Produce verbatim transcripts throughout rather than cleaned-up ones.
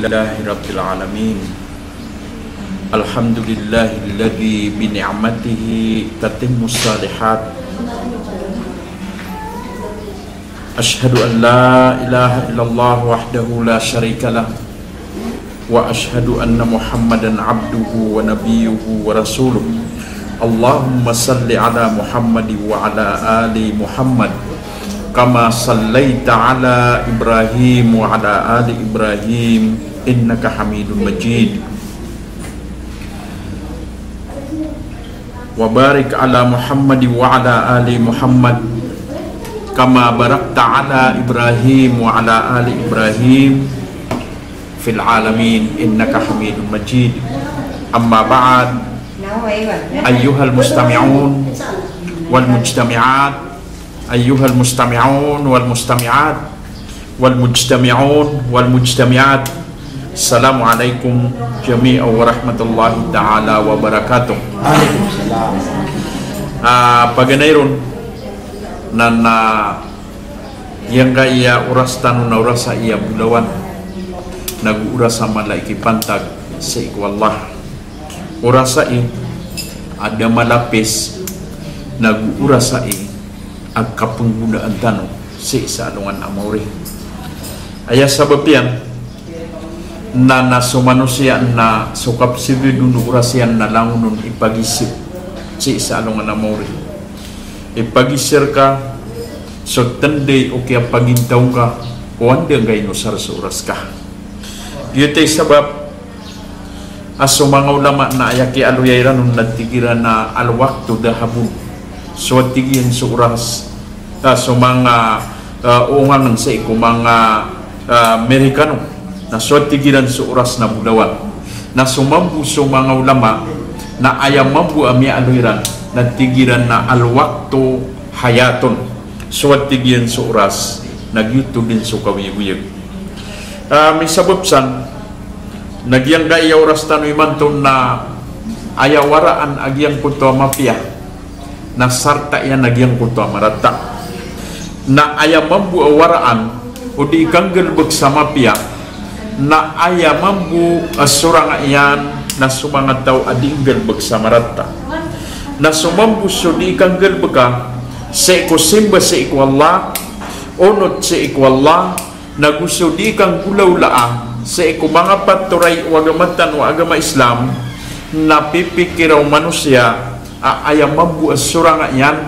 لله رب العالمين. الحمد لله الذي بنعمته تتم الصالحات. أشهد أن لا إله إلا الله وحده لا شريك له، وأشهد أن محمدا عبده ونبيه ورسوله. اللهم صل على محمد وعلى آل محمد كما صليت على إبراهيم وعلى آل إبراهيم إنك حميد مجيد. وبارك على محمد وعلى آل محمد كما باركت على إبراهيم وعلى آل إبراهيم في العالمين إنك حميد مجيد. أما بعد، أيها المستمعون والمجتمعات، أيها المستمعون والمجتمعات، والمجتمعون والمجتمعات، السلام عليكم جميعا ورحمة الله تعالى وبركاته. Ah, paganay ron na, na giyangkaya oras tano na oras a aya bolawan, nago oras a mala i kipantag sii ko Allah. Oras ai a da malapis, nago oras ai a kapnggonaan tano sii sa alongan a maori. Aya sabap iyan na, na so manosiya na so kapsibid on o oras iyan na langon on ipagisir sii sa alongan a maori. Ipagisir ka so tnday o kiyapagintaw ngka o anda ngka inosar so oras ka. Giyoto i sabap a so manga ulama na aya kiyaaloya iran on na tig iran a al-waqtu dhahabun. So tig iyan so oras, ah, so manga, ah, oongangn sii ko manga, ah, Amerikano, na so tig iran so oras na bolawan. Na so mambo so manga ulama na aya mambo a miyaaloy iran na tig iran na al-waqtu hayatun. So tig iyan so oras na giyoto dn so kaoyagoyag. Ah, misabap san na giyangkaya oras tano imanto na aya waraan a giyangkoto a mapiya na sarta iyan a giyangkoto a marata. Na aya mambo a waraan o di kanggalbk sa mapiya na aya mambo a sorang iyan na so manga taw a di nggalbk sa marata. Na so mambo so di kanggalbka sii ko simba sii ko Allah, onot sii ko Allah, nago so di kanggolawlaa sii ko manga patoray o agama tano a agama Islam, na pipikira o manosiya a aya mambo a sorang iyan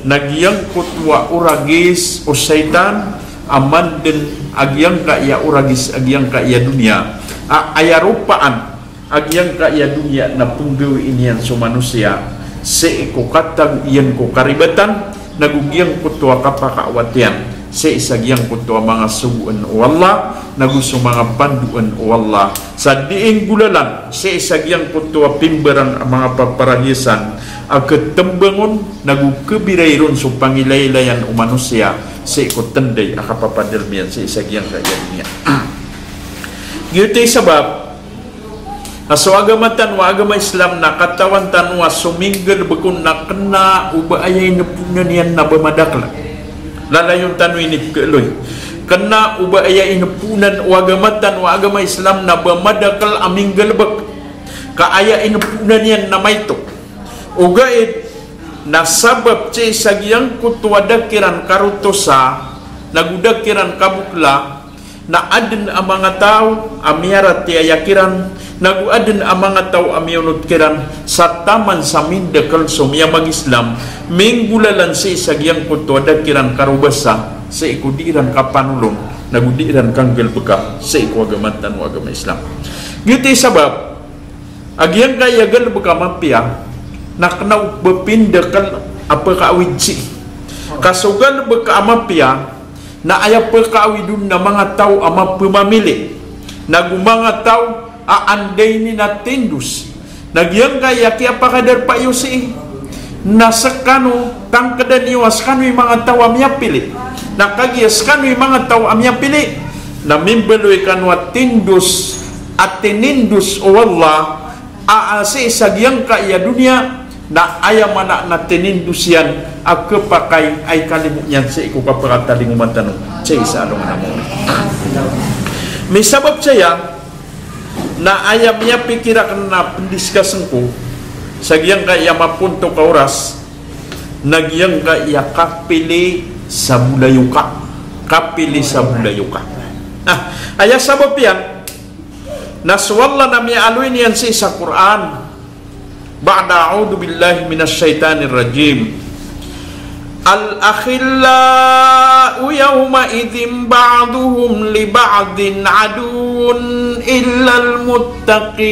na giyangkoto a oragis o shaytan a mandn a giyangkaya oragis a giyangkaya doniya a aya ropaan a giyangkaya doniya na pnggawii niyan so manosiya sii ko katago iyan ko karibatan, nago giyangkoto a kapakaawat iyan sii sa giyangkoto a manga sogoan o Allah, nago so manga pandoan o Allah. Sa dii nggolalan sii sa giyangkoto a pimbarang a manga paparahiyasan a ktmbangon, nago kbiray ron so pangilaylayan o manosiya sii ko tnday a kapapadalm iyan sii sa giyangkaya doniya. Giyoto i sabap a so agama tano a agama Islam na katawan tano a so minggalbk on na kna o ba aya inpoonan iyan na ba madakl. Lalayon tano inipkhaaloy. Kna o ba aya inpoonan o agama tano a agama Islam na ba madakl a minggalbk. Ka aya inpoonan iyan na maito. Ogaid na sabap sii sa giyangkoto a da kiran karotosa, nago da kiran kabokla, na adn a manga taw a miyaratiyaya kiran, nago adn a manga taw a miyonot kiran, sa taman sa mindakl so miyamag-Islam, minggolalan sii sa giyangkoto a da kiran karobasa, sii ko di iran kapanolon, nago di iran kanggalbka sii ko agama tano a agama Islam. Giyoto i sabap a giyangkaya galbk a mapiya na kna o ba pindakl a pkaawid sii. Ka so galbk a mapiya na aya pkaawid on na manga taw a mapmamili, nago manga taw a anda ini na tindos. Na giyangkaya kiyapakadarpa iyo sii na skano, tangkda niyo a skano i manga taw a miyapili. Na kagiya skano i manga taw a miyapili, na mimbaloy kano a tindos a tinindos o Allah a, a sii sa giyangkaya doniya, na aya maana na tinindos iyan a khapakay a ikalimo niyan sii ko kapakatalingoma tano sii sa alongan a maori. Misabap saya Na aya miyapikir aken na pendiscuss ko sa giyangkaya mapontok a oras, na giyangkaya kapili sa bolayoka. Kapili sa bolayoka. Ah, aya sabap iyan, na so Allah na miyaaloy niyan sii sa Qur'an, ba'da a'udhu billahi minash shaitanir rajim. Al-akhillau yawma'idhin ba'duhum li ba'din aduwwun illal muttaqin.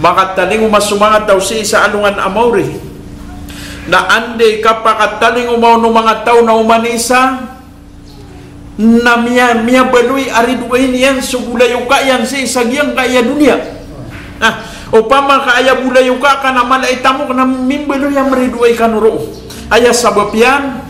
Makatalingoma so manga taw sii sa alongan a maori. Na anda i kapakatalingoma on o manga taw na oman i isa na miya, miyabaloy a ridoay niyan so bolayoka iyan sii sa giyangkaya doniya. Ah, opama ka aya bolayoka ka na mala i tamok na mimbaloy a meridoay kano roo. Aya sabap iyan,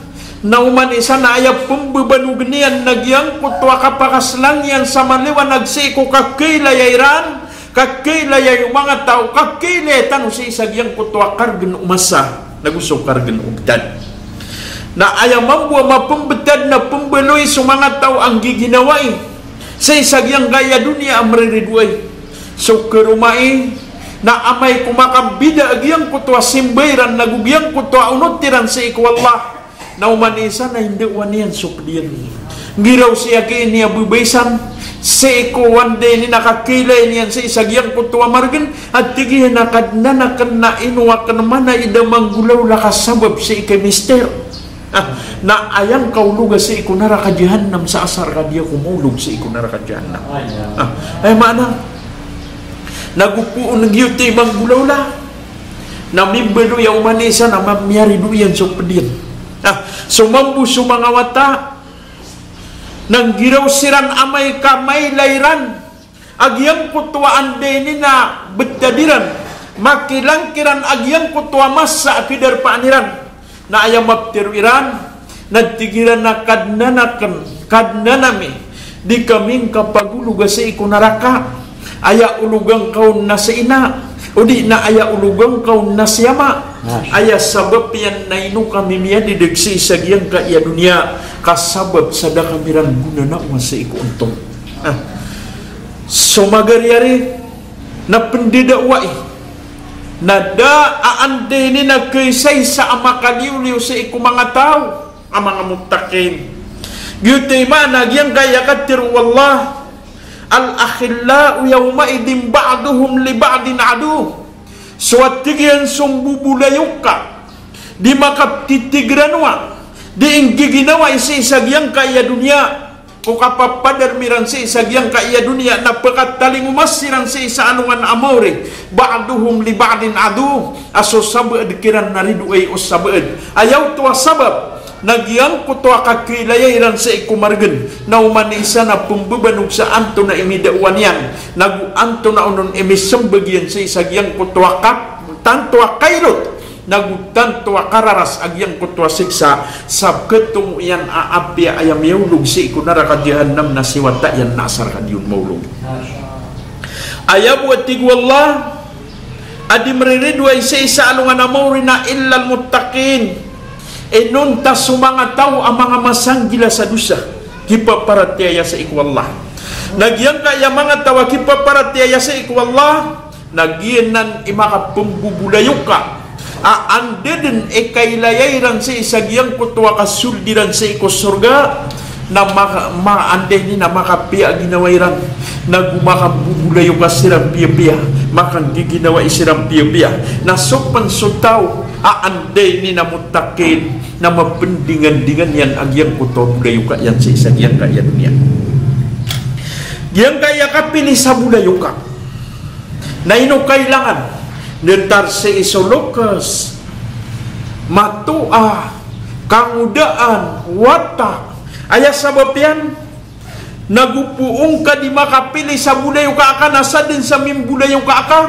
na oman i isa na aya pembebanogen iyan na giyangkoto a kapakaslang iyan sa maliwanag sii ko kakailaya iran, kakailaya o manga taw, kakailaya tano sii sa giyangkoto a karegen o masa, nago so karegen o betad. Na aya mambo a mapembetad na pembaloy so manga taw a nggiginawai sii sa giyangkaya doniya a meriridoay. So karoma i, na amay ko makambida a giyangkoto a simba iran, nago giyangkoto a onot iran sii ko Allah, na oman i isa na indaowan iyan so ped iyan. Nggiraw sii a giya ini a bebaisan, sii ko anda ini na kakailaya niyan sii sa giyangkoto a maregen, a tig iyan a Kadnan aken, na ino aken man a ida manggolawla ka sabap sii ko mister. Ah, na aya ngka ologa sii ko naraka jahannam sa asar ka di ako maolog sii ko naraka jahannam. Ah, aya maana, nago poon giyoto i manggolawla, na mimbaloy a oman i isa na ma-, miyarido iyan so ped iyan. Ah, so mambo so manga wata, na nggiraw siran amay ka mailay ran a giyangkoto a anda ini na betad iran, makilang kiran a giyangkoto a masa a kidarpaan iran. Na aya maptero iran, na tig iran a Kadnan aken, Kadnan ami, di kami ngka pagologa sii ko naraka. Aya ologa ngka on na si ina, odi na aya ologa ngka on na si ama. Masha. Aya sabap iyan na ino kami miyadedeg sii sa giyangkaya doniya, ka sabap sa da kami ran gonanaowa sii ko ontong. Ah. So magariyari na pendedawai, na da a anda ini na kaisaisa a makaliyoliyo sii ko manga taw a manga muttaqin. Giyoto i maana giyangkaya katero o Allah, al-akhillau yawma'idhin ba'duhum li ba'din aduww. So a tig iyan so mbobolayoka, di makaptitigranowa, di nggiginawai sii sa giyangkaya doniya, ko kapapadarem iran sii sa giyangkaya doniya, na pekatalingoma siran sii sa alongan a maori, ba'duhum li ba'din aduww, a so sabaad kiran na ridoay o sabaad. Aya oto a sabap, na giyangkoto a kakailaya iran sii ko maregen, na oman i isa na pembebanog sa antonaa i midaowan iyan, nago antonaa onon i misembag iyan sii sa giyangkoto a kap-, tanto a kailot, nago tanto a kararas a giyangkoto a siksa, sa ketomo iyan a apiya aya miyaolog sii ko naraka jahannam na si wata iyan na asar ka di on maolog. Aya bo a tig o Allah, a di meriridoay sii sa alongan a maori na illal muttaqin. Inonta so manga taw a manga masanggila sa dosa, kipaparatiyaya sii ko Allah. Na giyangkaya manga taw a kipaparatiyaya sii ko Allah, na giyanan i makapembobolayoka a anda den i kailaya iran sii sa giyangkoto a kasold iran sii ko sorga, na maka-, ma-, anda ini na makapiya a ginawa iran, nago makambobolayoka siran piyapiya, makanggiginawai siran piyapiya. Na so pen so taw a anda ini na muttaqin, na mapendingandingan iyan a giyangkoto a bolayoka iyan sii sa giyangkaya doniya. Giyangkaya kapili sa bolayoka, na ino kailangan? Datar sii so loks, matoa, kangodaan, wata. Aya sabap iyan, nago poon ka di makapili sa bolayoka ka na sa den sa mimbolayoka ka,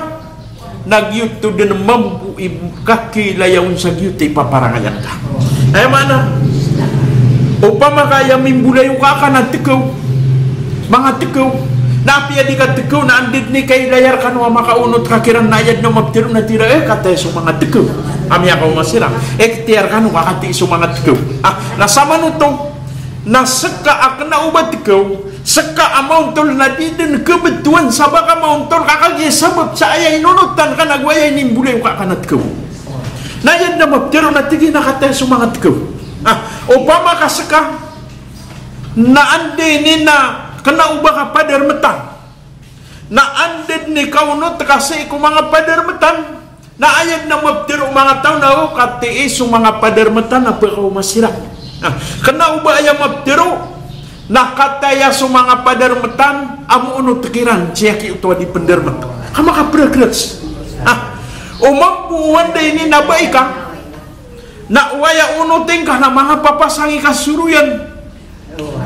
na giyoto den mambo i kakilaya on sa giyoto i paparangayan ka. Aya maana, opama ka aya mimbolayoka ka na tekew, manga tekew, na apiya di ka tekew na anda den i kailaya rekano a makaonot ka kiran na aya den a maptero na tira, eh, kataya so manga tekew a miyakaoma siran, eh, ikhtiyar kano ka katii so manga tekew. Ah, na samanoto, na seka a kena o ba tekew, Seka a maontol na di den kebetowan sa ba ka maontol ka kagiya sabap sa aya inonotan ka na go aya inimbolayoka ka na tekaw. Na aya den a mapetero na tig iyan a kataya so manga tekaw. Ah, opama ka seka na anda ini na kena o ba ka padarmetan. Na anda den i kaonot ka sii ko manga padarmetan. Na aya den a mapetero o manga taw na o katii so manga padarmetan a pekaoma siran. Na kena o ba aya mapetero na kataya so manga padarmetan a moonot kiran sii ko oto a di pendarmet. Ka makaperegreg. Ah, o mambo o anda ini na bai ka na o aya onoten ka na manga papasang i kasoroyan.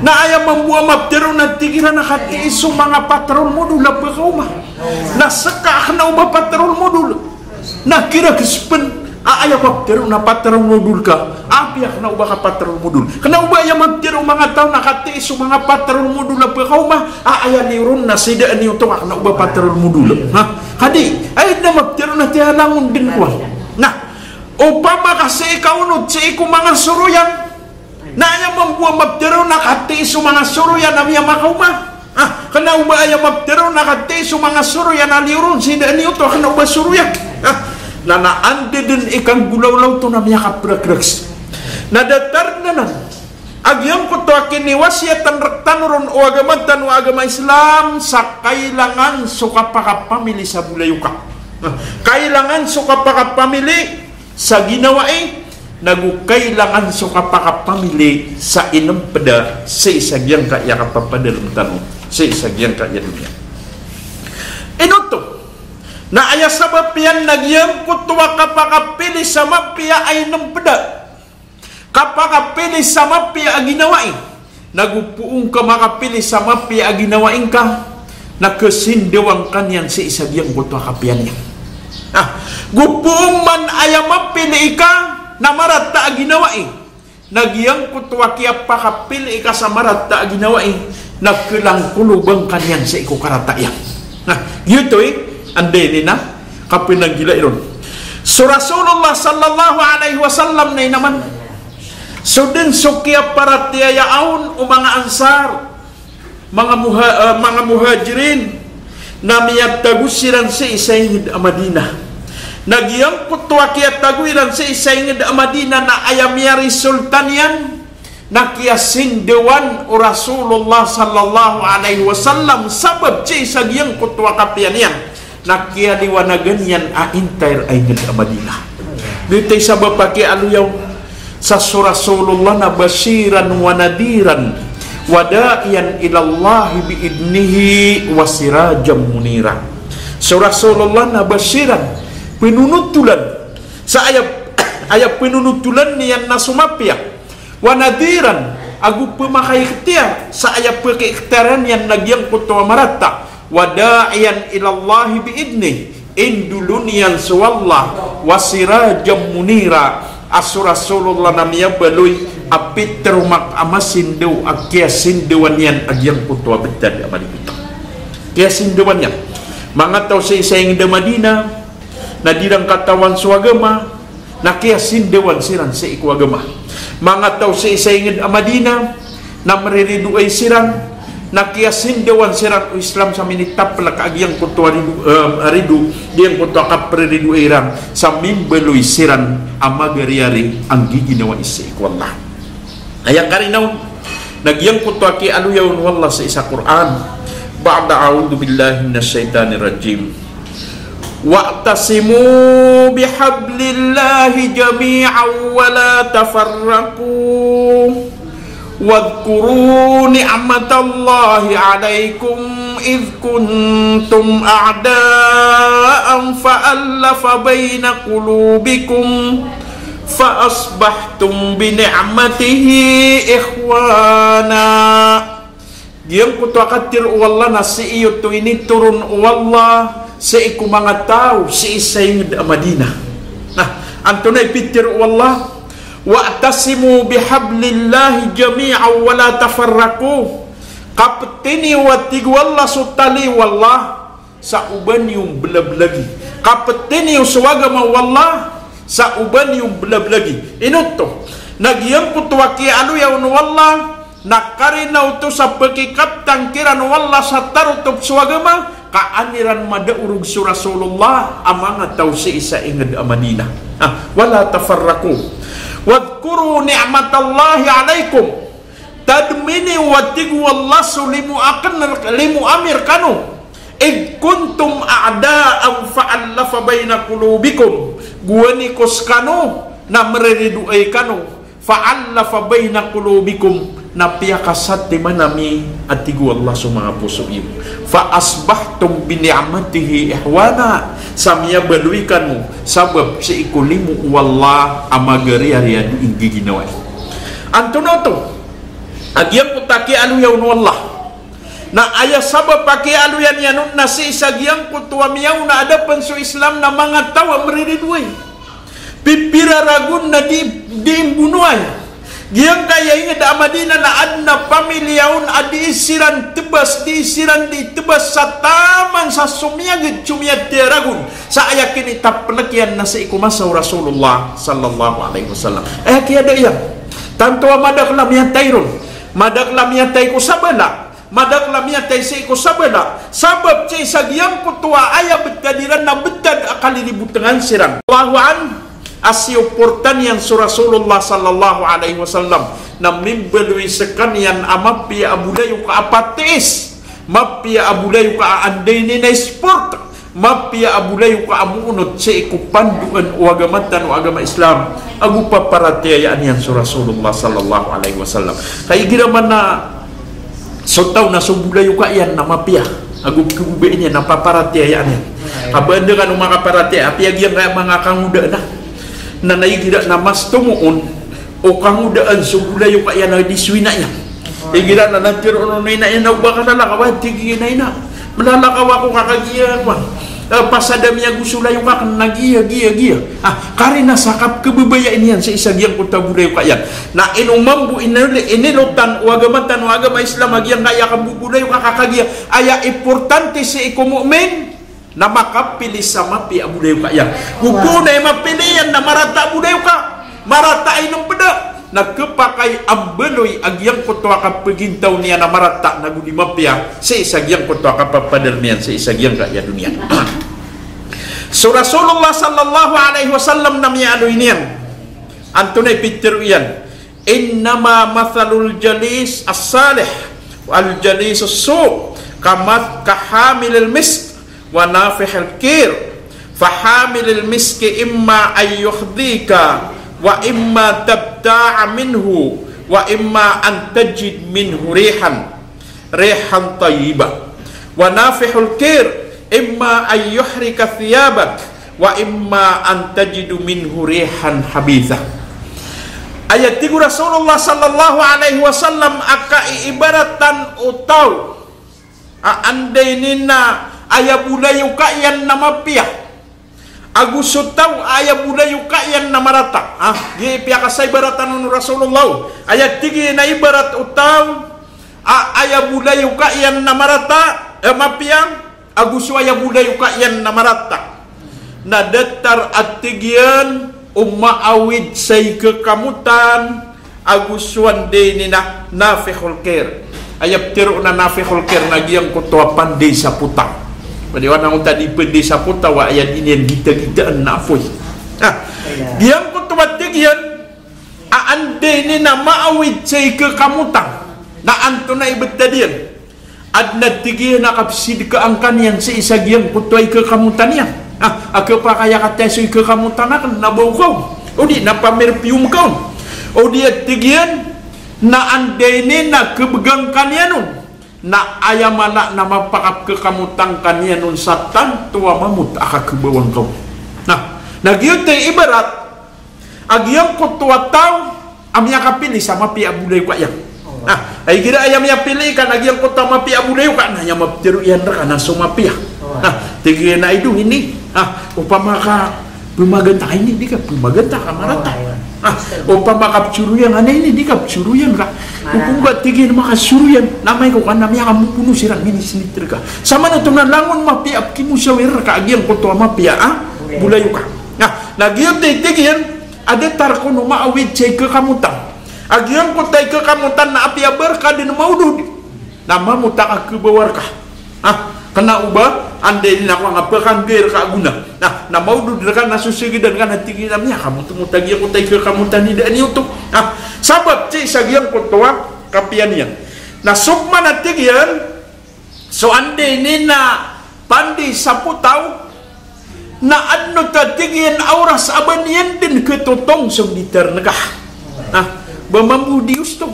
Na aya mambo a mapetero na tig iran a katii so manga patrol modol a pekaoma. Na seka a kena o ba patrol modol na kireges pen a aya mapetero na patrol modol ka. Apiya kena o ba ka patrol modol. Kena o ba aya mapetero o manga taw na katii so manga patrol modol a pekaoma a aya liyo ron na sidaan iyo oto ka kena o ba patrol modol. Ha? Ka di, aya den a mapetero na tiyalangon den kowan. Na opama ka sii ka onot sii ko manga soroyan. Na aya mambo a mapetero na katii so manga soroyan a miyamakaoma. Ah, kena o ba aya mapetero na katii so manga soroyan a liyo ron sidaan iyo oto a kena o ba soroyan. Ah, na, na anda den i kanggolawla oto na miyakaperegreg. Na datar den anan a giyangkoto a kiniwasiyatan rektano ron o agama tano a agama Islam sa kailangan so kapakapamili sa bolayoka. Ah, kailangan so kapakapamili sa ginawai, na go kailangan so kapakapamili sa inempeda sii sa giyangkaya kapapadalem tano sii sa giyangkaya doniya. Ino oto? Na aya sabap iyan na giyangkoto a kapakapili sa mapiya a inempeda, kapakapili sa mapiya a ginawai. Na go poon ka makapili sa mapiya a ginawai ngka, na kesindawan ka niyan sii sa giyangkoto a kapiya niyan. Ah, go poon man aya mapili ika na marata a ginawai, na giyangkoto a kiyapakapili ika sa marata a ginawai, na kelangkoloban ka niyan sii ko karata iyan. Na giyoto i, anda ini na kapenanggilai ron. So Rasulullah sallallahu alaihi wasallam na inaman, so den so kiyaparatiyaya on o manga Ansar, manga Muha-, eh, manga Muhajirin, na miyatago siran sii sa inged a Madinah. Na giyangkoto a kiyatago iran sii sa inged a Madinah na aya miyaresulta niyan na kiyasindawan o Rasulullah sallallahu alaihi wasallam sabap sii sa giyangkoto a kapiya niyan. Na kiyaliwanagan iyan a entire a inged a Madinah. Giyoto i sabap a kiyaaloya on sa so Rasulullah na bashiran wa nadhiran wa da'iyan ilallahi bi idnihi wa sirajan munira. So Rasulullah na bashiran, penonotolan, sa aya, aya penonotolan iyan na so mapiya. Wa nadhiran, ago pemakaiketiyar, sa aya pekiketiyaran iyan na giyangkoto a marata. Wa da'iyan ilallahi bi idnih, indolon iyan so Allah, wa sirajan munira, a so Rasulullah na miyabaloy a piteromak a masindaw a kiyasindawan iyan a giyangkoto a betad a maligotan. Kiyasindawan iyan. Manga taw sii sa inged a Madinah, na di iran katawan so agama, na kiyasindawan siran sii ko agama. Manga taw sii sa inged a Madinah, na mariridoay siran, na kiyasindawan siran o Islam sa minitaplak a giyangkoto a rido, eh, rido, giyangkoto a kapriridoay iran, sa mimbaloy siran a magariyari a nggiginawai sii ko Allah. Aya karina on, na giyangkoto a kiyaaloya on o Allah sii sa Qur'an, ba'da a'udhu billahi minash shaitanir rajim. Wa'tasimu bihablillahi jami'an wa la tafarraqu. Wadhkuru ni'matallahi 'alaykum idh kuntum a'da'an fa allafa bayna qulubikum fa asbahtum bi ni'matihi ikhwana. Giyangkoto a katharo o Allah na sii oto initoron o Allah sii ko manga taw sii sa inged a Madinah. Na antonaa i pitharo o Allah? Wa'tasimu bihablillahi jami'an wa la tafarraqu. Kapeti niyo, a tig o Allah, so tali o Allah sa o ba niyo mbelablagi. Kapeti niyo so agama o Allah sa o ba niyo mbelablagi. Ino oto? Na giyangkoto a kiyaaloya on o Allah Na karina oto sa pekikaptan kiran o Allah sa tarotop so agama, ka an iran madaorog so Rasulullah a manga taw sii sa inged a Madinah. Ah, wala tafarraqu. Wadhkuru ni'matallahi alaikum. Tadmini o, a tig o Allah, so limo aken, limo ami rekano. Idh kuntum a'da'an fa'allafa baina qulubikum. Gowani ko sekano na meriridoay kano. Fa'allafa baina qulubikum, na piyakasatiman ami, a tig o Allah, so manga poso iyo. Fa asbahtum bi ni'matihi ikhwana, sa miyabaloy kano sabap sii ko limo o Allah a magariari a dii nggiginawai. Antonaa oto? A giyangkoto a kiyaaloya on o Allah. Na aya sabap a kiyaaloya niyan on na sii sa giyangkoto a miyaona a da pen so Islam na manga taw a meriridoay. Pipira ragon na dii, dii mbonoay. Giyangkaya inged a Madinah na aden a pamilya on a dii siran tebas, dii siran dii tebas sa taman sa somiyaged, somiyatiyaragon. Sa aya kinitapelek iyan na sii ko masa o Rasulullah sallallahu alaihi wasallam. Aya kiyada iyan. Tanto a madakel a miyatay ron. Madakel a miyatay ko sabala. Madakel a miyatay sii ko sabala, sabap sii sa giyangkoto a aya betad iran na betad a kalilibotengan siran. Allahu an, a siyoportan iyan so Rasulullah sallallahu alaihi wasallam, na mimbaloy sekaniyan a mapiya a bolayoka a patiis, mapiya a bolayoka a anda ini na isiport, mapiya a bolayoka a moonot sii ko pandoan o agama tano a agama Islam, ago paparatiyayaan iyan so Rasulullah sallallahu alaihi wasallam. Ka igira man a so taw na so bolayoka iyan na mapiya, ago kebebay niyan na paparatiyayaan iyan. Ka ba anda kano makaparatiyaya, apiya giyangkaya manga kangodaan a, na igira na mas tomo on o kangodaan so bolayoka iyan a di so ina iyan. Igira na, na tero on o ina iyan a, o ba ka lalakaw a, tig iyan a ina, melalakaw ako ka kagiya, kowan. Eh, pasad ami ago so layoka aken na giya, giya, giya. Ah, karina sa kapekebebaya niyan sii sa giyangkoto a bolayoka iyan. Na ino mambo inil-, inilotan o agama tano a agama Islam a giyangkaya kambobolayoka ka kagiya. Aya importante sii ko mu'min na makapili sa mapiya a bolayoka iyan. Go poon a aya mapili iyan na marata a bolayoka, marata a inembeda, na kepakay a mbaloy a giyangkoto a kapegintaw niyan a marata na go di mapiya sii sa giyangkoto a kapapadalem iyan sii sa giyangkaya doniya. So Rasulullah sallallahu alaihi wasallam na miyaaloy niyan, antonaa i pitero iyan? Innama mathalul jalis as-salih wal jalis as-su' kama-, kahamilil misk wa nafihil kir. Fahamilil miski imma an yuhdhika wa imma tabta'a minhu wa imma an tajid minhu rihan, rihan tayyibah. Wa nafihul kir imma an yuhrika thiyabak wa imma an tajidu minhu rihan habithah. Aya tig o Rasulullah sallallahu alaihi wasallam a kaiibaratan o taw a anda ini na aya bolayoka iyan na mapiya, ago so taw a aya bolayoka iyan na marata. Ah, giya i piyakasaibaratan on o Rasulullah. Aya tig iyan a ibarat o taw a aya bolayoka iyan na marata, eh, mapiya, ago so aya bolayoka iyan na marata, na datar a tig iyan o maawid sa ikekamotan, ago so anda ini na nafihul kir. Aya petero na nafihul kir na giyangkoto a panday sa potang. Padi wana onta di panday sa potang wa aya di niyan gitagitaan na apoy. Ah, giyangkoto a tig iyan a anda ini na maawid sa ikekamotan. Na antonaa i betad iyan? Aden a tig iyan a kapsidkaan ka niyan sii sa giyangkoto a ikekamotan iyan. Ah, a kepakay a kataya so ikekamotan aken na ba o kaw, o di na pamirpiyom ka on. O di a tig iyan na anda ini na kebegang ka niyan on na aya mala na mapakapekekamotan ka niyan on sa tanto a mamot a kakebawang ka on. Na, na giyoto i ibarat a giyangkoto a taw a miyakapili sa mapiya a bolayoka iyan. Ah, igira aya miyapili ka na giyangkoto a mapiya a bolayoka, na aya mapetero iyan reka na so mapiya. Ah, tig iyan a ido ini. Ah, opama ka pemaganta ka ini, di ka pemaganta ka marata. Ah, opama ka pecoroyan ka na ini, di ka pecoroyan ka. Opama ka tig iyan makacoroyan, na amay ko ka na miyakambobono siran, minisinit reka. Samanoto na langon mapiya a pekimosawir reka a giyangkoto a mapiya a bolayoka. Na, na giyoto i tig iyan a datar kon o maawid sa ikekamotan. A giyangkoto a ikakamotan na apiya ba rka dn maodod, na mambo ta ka khabawar ka. Ah, kna o ba, anda ini na kowa nga pkanggai rka a gona. Na, na maodod rka na so sgdn ka na tig iyan a miyakamotmot a giyangkoto a ikakamotan i daan iyo oto. Ah, sabap sii sa giyangkoto a kapiya niyan. Na so pman a tig iyan, so anda ini na pandi sa potaw, na adn oto a tig iyan a oras a ba niyan dn khatotong so nditar ngka. Ah, ba mambo di osto.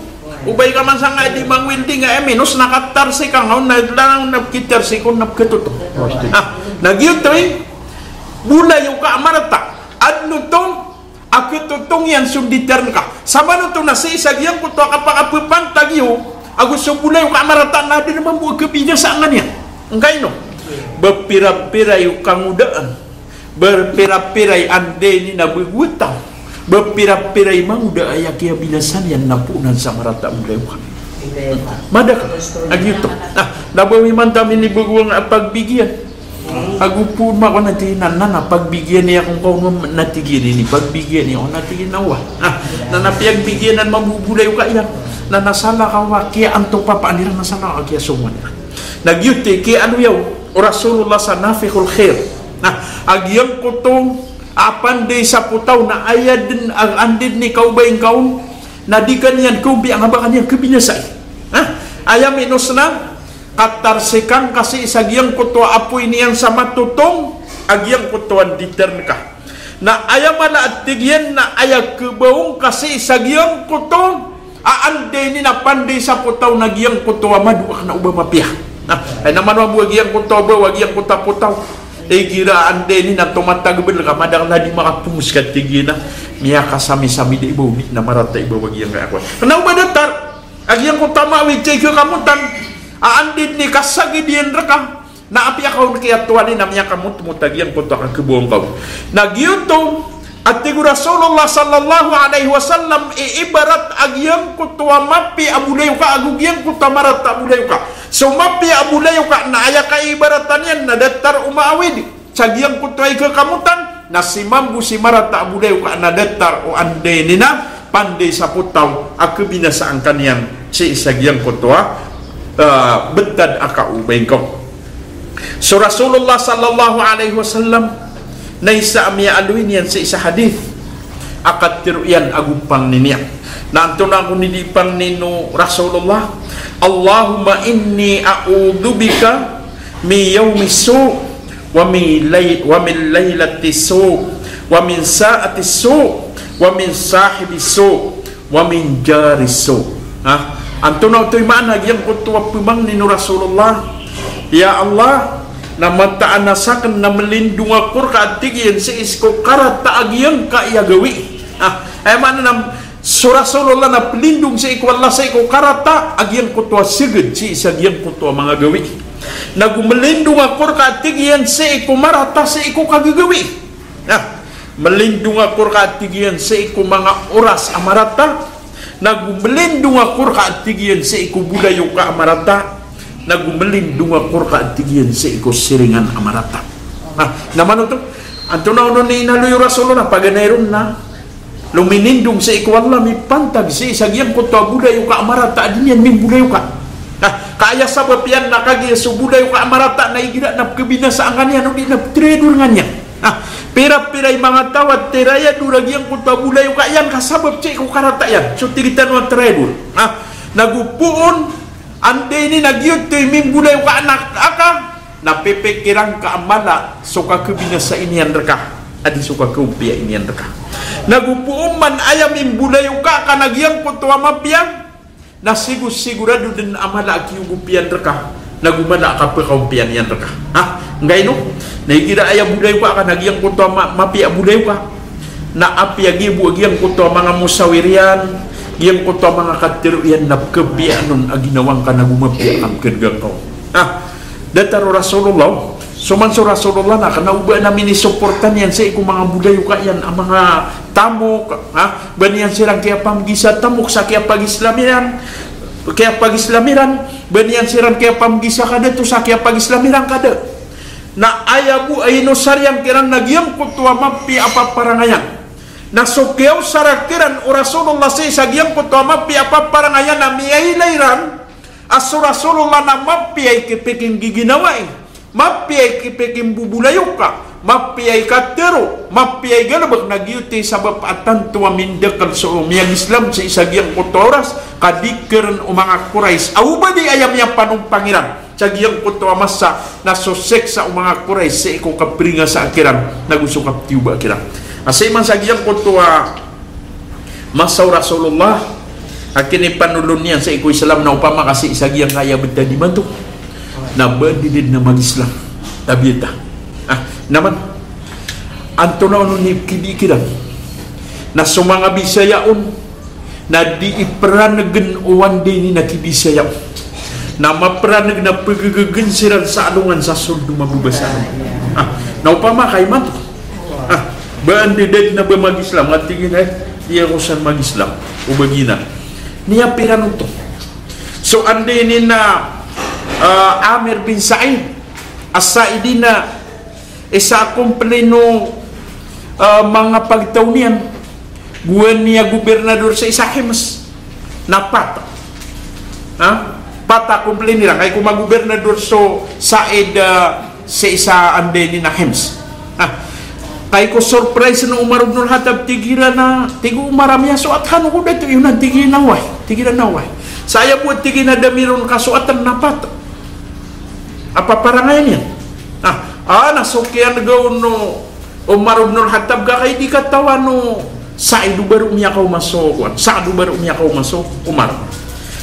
O ba ika man sangkai di mangwelding a minos na katarsi ka ngaw na lang na pkitarsi ko na pkhatotong. Ah, na giyoto i, bolayoka a marata. Adn oto a khatotong iyan so nditar ngka. Samanoto na sii sa giyangkoto a kapakapphantag iyo ago so bolayoka a marata na adn mambo a khabinasaan iyan. Angkaino? Ba pira-pira iyo kangodaan. Ba pira-pira i anda ini na bgwta. Ba pira-pira i mangoda a aya kiyabinasa niyan na poon sa marata a bolayoka. Madakl. A giyoto. Na, na ba imanto a minibgwang a pagbigiyan. Ago poon mako na tig iyan a, na, na pagbigiyan iyo ako ngka on, na tig iyan ini, pagbigiyan iyo ako, na tig iyan a wa. Na, na, na piyagbigiyan anan mambo o bolayoka iyan. Na, na salakaw a kiyaanto papaan iran, na salakaw a kiyasongowan iran. Na giyoto i kiyaaloya o Rasulullah sa nafikhul khair. Na, a giyangkoto a pandi sa potaw na aya dn a anda dn i kaobay ngka on, na di ka niyan kaompiya nga ba ka niyan khabinasai. Ha? Aya minos na katarsikan ka sii sa giyangkoto a apoy niyan sa matotong a giyangkoto a nditar ngka. Na aya mala a tig iyan na aya khabaw ngka sii sa giyangkoto a anda ini na pandi sa potaw na giyangkoto a mado a kna o ba mapiya. Na, ay na mano a bo a giyangkoto a baw a giyangkoto a potaw. Igira anda ini na tomatagabl ka madakl a di makapomos ka tig iyan a miyakasamisami di ibaw di na marata ibaw a giyangkaya kowan. Kna o ba datar a giyangkoto a maawid sa ikakamotan a anda ini kasagad iyan rka. Na apiya ka on kiyatowan iyan na miyakamotmot a giyangkoto a kakhabaw ngka on. Na giyoto a tig o Rasulullah sallallahu alaihi wasallam i ibarat a giyangkoto a mapiya a bolayoka ago giyangkoto a marata a bolayoka. So mapiya a bolayoka na aya kaibaratan iyan na datar o maawid sa giyangkoto a ikakamotan, na si mambo si marata a bolayoka na datar o anda ini na pandi sa potaw a khabinasaan ka niyan sii sa giyangkoto a, ah, btad a kaobay ngka on. So Rasulullah sallallahu alaihi wasallam na isa a miyaaloy niyan sii sa hadith a katharo iyan ago pangni niyan. Na antonaa kon i di pangnin o Rasulullah? Allahumma inni a'udhu bika min yawmi su', wa min lay-, wa min laylati su', wa min sa'ati su', wa min sahibi su', wa min jari su'. Ha? Antonaa oto i maana a giyangkoto a pmangnin o Rasulullah? Ya Allah, na mataan a sakn na mlindong ako rka a tig iyan sii ko karata a giyangkaya gawii. Ha? Aya maana na so Rasulullah na plindong sii ko Allah sii ko karata a giyangkoto a sagad sii sa giyangkoto a manga gawii. Nago mlindong ako rka a tig iyan sii ko marata sii ko kagagawii. Na, mlindong ako rka a tig iyan sii ko manga oras a marata. Nago mlindong ako rka a tig iyan sii ko bolayoka a marata. Nago mlindong ako rka a tig iyan sii ko siringan a marata. Na, na mano oto? Antonaa onon i inaloy o Rasulullah? Paganay ron na lominindong sii ko Allah, mipantag sii sa giyangkoto a bolayoka a marata a di niyan mimbolayoka. Na, ka aya sabap iyan na kagiya so bolayoka a marata na igira na pkhabinasaan ka niyan odi na ptrayador nga niyan. Na, pira-pira i manga taw a trayador a giyangkoto a bolayoka iyan ka sabap sii ko karata iyan. So tig tano a trayador. Na, nago poon, anda ini na giyoto i mimbolayoka a aka, na pipikiran ka a mala so kakhabinasai niyan rka a di so kakaompiyai niyan rka. Nago poon man aya mimbolayoka ka na giyangkoto a mapiya, na sigo-sigorado dn a mala a kiyogopiyan rka, nago mala a kapkaompiyan iyan rka. Ha? Angkaino? Na igira aya bolayoka ka na giyangkoto a ma-, mapiya a bolayoka, na apiya giya bo a giyangkoto a manga mosawir iyan, giyangkoto a manga katharo iyan na pkhapiya anon a ginawa ngka nago mapiya a pkhan'ga ngka on. Ah, datar o Rasulullah, so man so Rasulullah na kna o ba na minisuporta niyan sii ko manga bolayoka iyan a manga tamok, ha? Ba niyan siran kiyapamgisa tamok sa kiyapagislam iran, kiyapagislam iran, ba niyan siran kiyapamgisa kadato sa kiyapagislam iran kada. Na aya bo a inosar iyan kiran na giyangkoto a mapiya a paparangayan. Na so kiyaosara kiran o Rasulullah sii sa giyangkoto a mapiya a paparangayan a miyailay iran a so Rasulullah na mapiya i kipikinggiginawai, mapiya i kipikimbubulayoka, mapiya i katharo, mapiya i galbk, na giyoto i sabap a tanto a mindakl so miyag-Islam sii sa giyangkoto a oras, ka di kn o manga Quraysh a oba di aya miyapanompang iran sa giyangkoto a masa na so siksa o manga Quraysh sii ko kapringasaa kiran nago so kaptiyoba kiran. A sii man sa giyangkoto a masa o Rasulullah a kinipanolon iyan sii ko Islam na opama ka sii sa giyangkaya btad imanto na ba dn dn a mag-Islam. Tabiyata. Ah, na man. Antonaa onon i kidi kiran na so manga Bisaya on na di ipranggn o anda ini na kibisaya. Na mapranggn a pgagagn siran sa alongan sa sold o mababasa. Ah, na opama ka imanto. Ah, ba anda dn a ba mag-Islam, a tig iyan, eh, di ako san mag-Islam. O ba giyanan. Niyapiran oto. So anda ini na, ah, Amir bin Sa'id As-Sa'idi na isa a komplino, ah, manga pagtaw niyan, gowani a gobernador sii sa Hims. Na pat. Ha? Pat a komplino iran. Kay ko magobernador so Sa'id, ah, sii sa anda ini na Hims. Ha? Kay ko surprise o Umar ibn al-Khattab, tig iran a, tig o Umar a miyasoat kano ko dato iyo na, tig iyan a oway. Tig iran a oway. Sa aya bo, tig iyan a da mi ron kasoatan na pat a paparangayan iyan. Ah, ah, na so kiyan'ga on o Umar ibn al-Khattab ka kay di katawan o Sa'id o ba ron miyakaoma so, kowan, Sa'd o ba ron miyakaoma so Umar.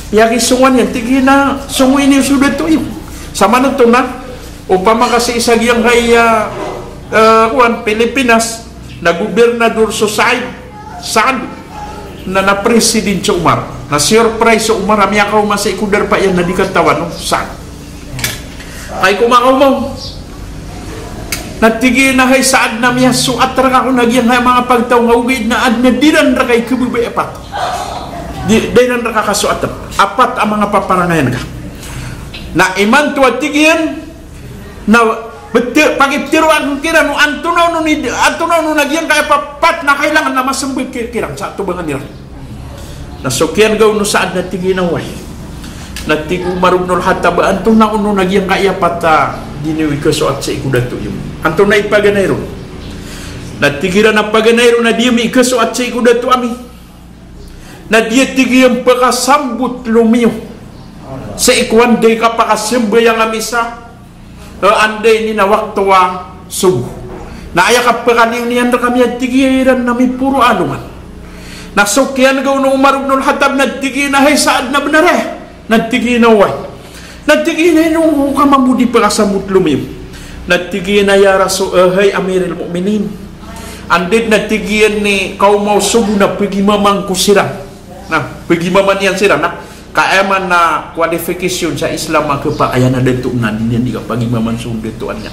Piyakisongowan iyan, tig iyan a songowi niyo so dato iyo. Samanoto na, opama ka sii sa giyangkaya, eh, kowan, Pilipinas, na gobernador so Sa'id, Sa'd, na, na president so Umar. Na surprise so Umar a miyakaoma sii ko darpa iyan na di katawan o Sa'd. Kay ko makaoma on, na tig iyan a hay Sa'd, na miyasoat rka ako na giyangkaya manga pagtaw nga ogaid na adn a di ran rka ikhababaya pat. Di, di ran rka kasoatan a pat a manga paparangayan ka. Na imanto a tig iyan, na bete, pagiptero akn kiran o antonaa onon i, antonaa onon a giyangkaya pat na kailangan a masmbag ki-, kiran sa atobangan iran. Na so kiyan'ga on o Sa'd na tig iyan a oway. Na tig o Umar ibn al-Khattab a antonaa onon a giyangkaya pat a di niyo ikasoat sii ko dato iyo. Antonaa i paganay ron? Na tig iran a paganay ron a di ami ikasoat sii ko dato ami na di, tig iyan, pkasambotlo mi iyo sii ko anda i kapakasambayang ami sa, eh, anda ini na wakto a sobo. Na aya kapakaliyo niyan rkami a tig iran na miporo a alongan. Na so kiyan'ga on o Umar ibn al-Khattab na tig iyan a hay Sa'd, na bnar aya? Na tig iyan a oway. Na tig iyan a ino ka mambo di pkasambotlo mi iyo? Na tig iyan a ya Rasul, eh, hay Amiril Mu'minin, anda dn, na tig iyan, i kaoma o sobo na pagimaman ko siran. Na pagimaman iyan siran, na ka aya man a qualification sa Islam a kapakay a dato na di niyan di kapagimaman so datoan iyan.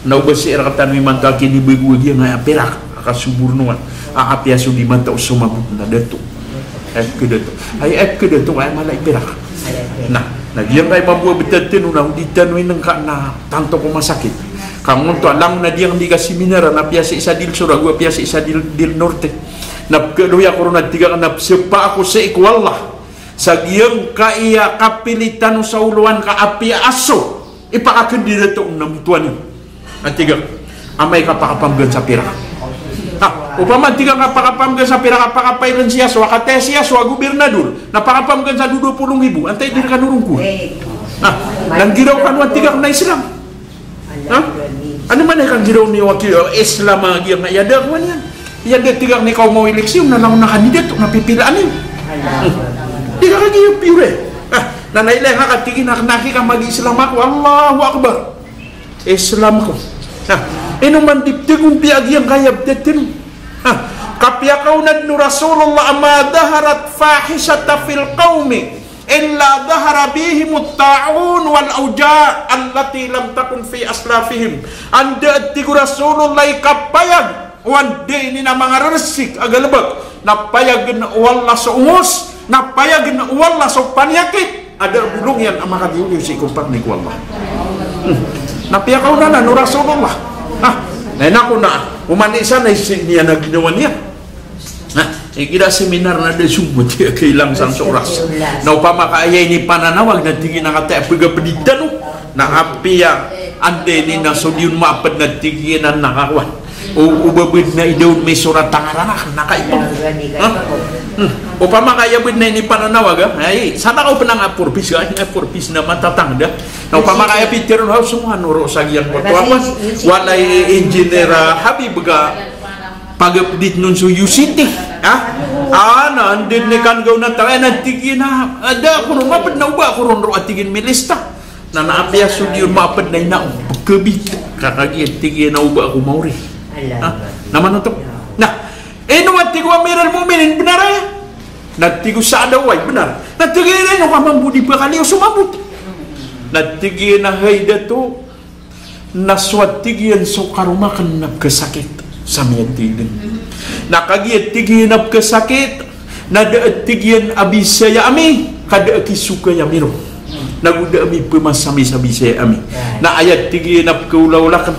Na oba sii rktano imanto a kinibago a giyangkaya pirak a kasobornoan a apiya so di matao so mabot na dato. Aya pkhadato. Aya pkhadato, aya mala i pirak. Na, na giyangkaya mambo a btad tano na o di tano inngka na tanto ko masakit. Ka ngoto a langon a diyang di ka seminar na apiya sii sa Del Sur ago apiya sii sa Del, Del Norte. Na pkhadoya ko ron a tig akn a pzapa ako sii ko Allah sa giyangkaya kapili tano sa oloan ka apiya a so ipakakn di dato na mbotowan iyo. A tig akn, amay ka pakapamgan sa pirak. Ha, opama tig akn a pakapamgan sa pirak, a pakapailan si aso, a kataya si aso a gobernador, na pakapamgan sa dowa polo nggibo, antaa i di rkano ron ko? Ha, na nggiraw kano a tig akn na Islam. Ha? Ano man i kanggiraw niyo a ki-, Islam a giyangkaya, da, kowan iyan. Aya da, tig akn, i kaoma o eleksyon na langon a kandidato na pipilaan iyo. Hmm. Di ka kagiya pure. Ha, na nailay ngka ka tig iyan a kna ki ka mag-Islam ako. Allahu Akbar. Islam ako. Ha, ino man di pthagompiya a giyangkaya btad tano. Ha, kapiyakaonad o Rasulullah a ma dhaharat fahishatun fil qawmi illa dhahara fihimut ta'un wal awja' allati lam takun fi aslafihim. Anda, tig o Rasulullah, i kapayag o anda ini na manga rersik a galbk na payagn o Allah so ongos, na payagn o Allah so paniyakit a da a bolong iyan a makaliyo-liyo sii ko pangni ko Allah. Hmm. Na piyakaona anan o Rasulullah. Ha, na ino ko na, oman i isa na sii niyan a ginawa niyan. Igira seminar na da so mati a kailang san so oras. Na opama ka aya inipananawag na tig iyan a kataya pegapeditano. Na apiya anda ini na so di on maaped na tig iyan a nakakowan. O, o ba bed na i daon misorat a ngaran aken na kaipeng. Ha? Hmm. Opama ka aya bed na inipananawag, ha? Ay, sana ka open a four Ps, ha? Four Ps na matatangda. Na opama ka aya pitharo on, ha, so manga noro sa giyangkoto a kowan. Walay Engineer, ah, Habib ka pagapedit on so U C T, ha? Ah, na, anda ini kanggaw na tangay na tig iyan a, ah, da ako ron maaped na o ba ako ron roo a tig iyan milista. Na, na apiya so di on maaped na ina o pekebit. Ka kagiya tig iyan a o ba ako maori. Ha? Na manoto. Na, ino a tig o Amir al-Mu'minin, benar aya? Na tig o Saad a oway, benar. Na tig iyan a ino ka mambo di pekaliyo so mambo. Na tig iyan a hay dato, na so a tig iyan so karoma aken na pekesakit. Sa miyatiden. Na kagiya tig iyan a pekesakit, na da a tig iyan a bisaya ami, ka da a kisokay ami ron. Nago da ami pemasami sa bisaya ami. Na aya tig iyan a pekeolaola aken,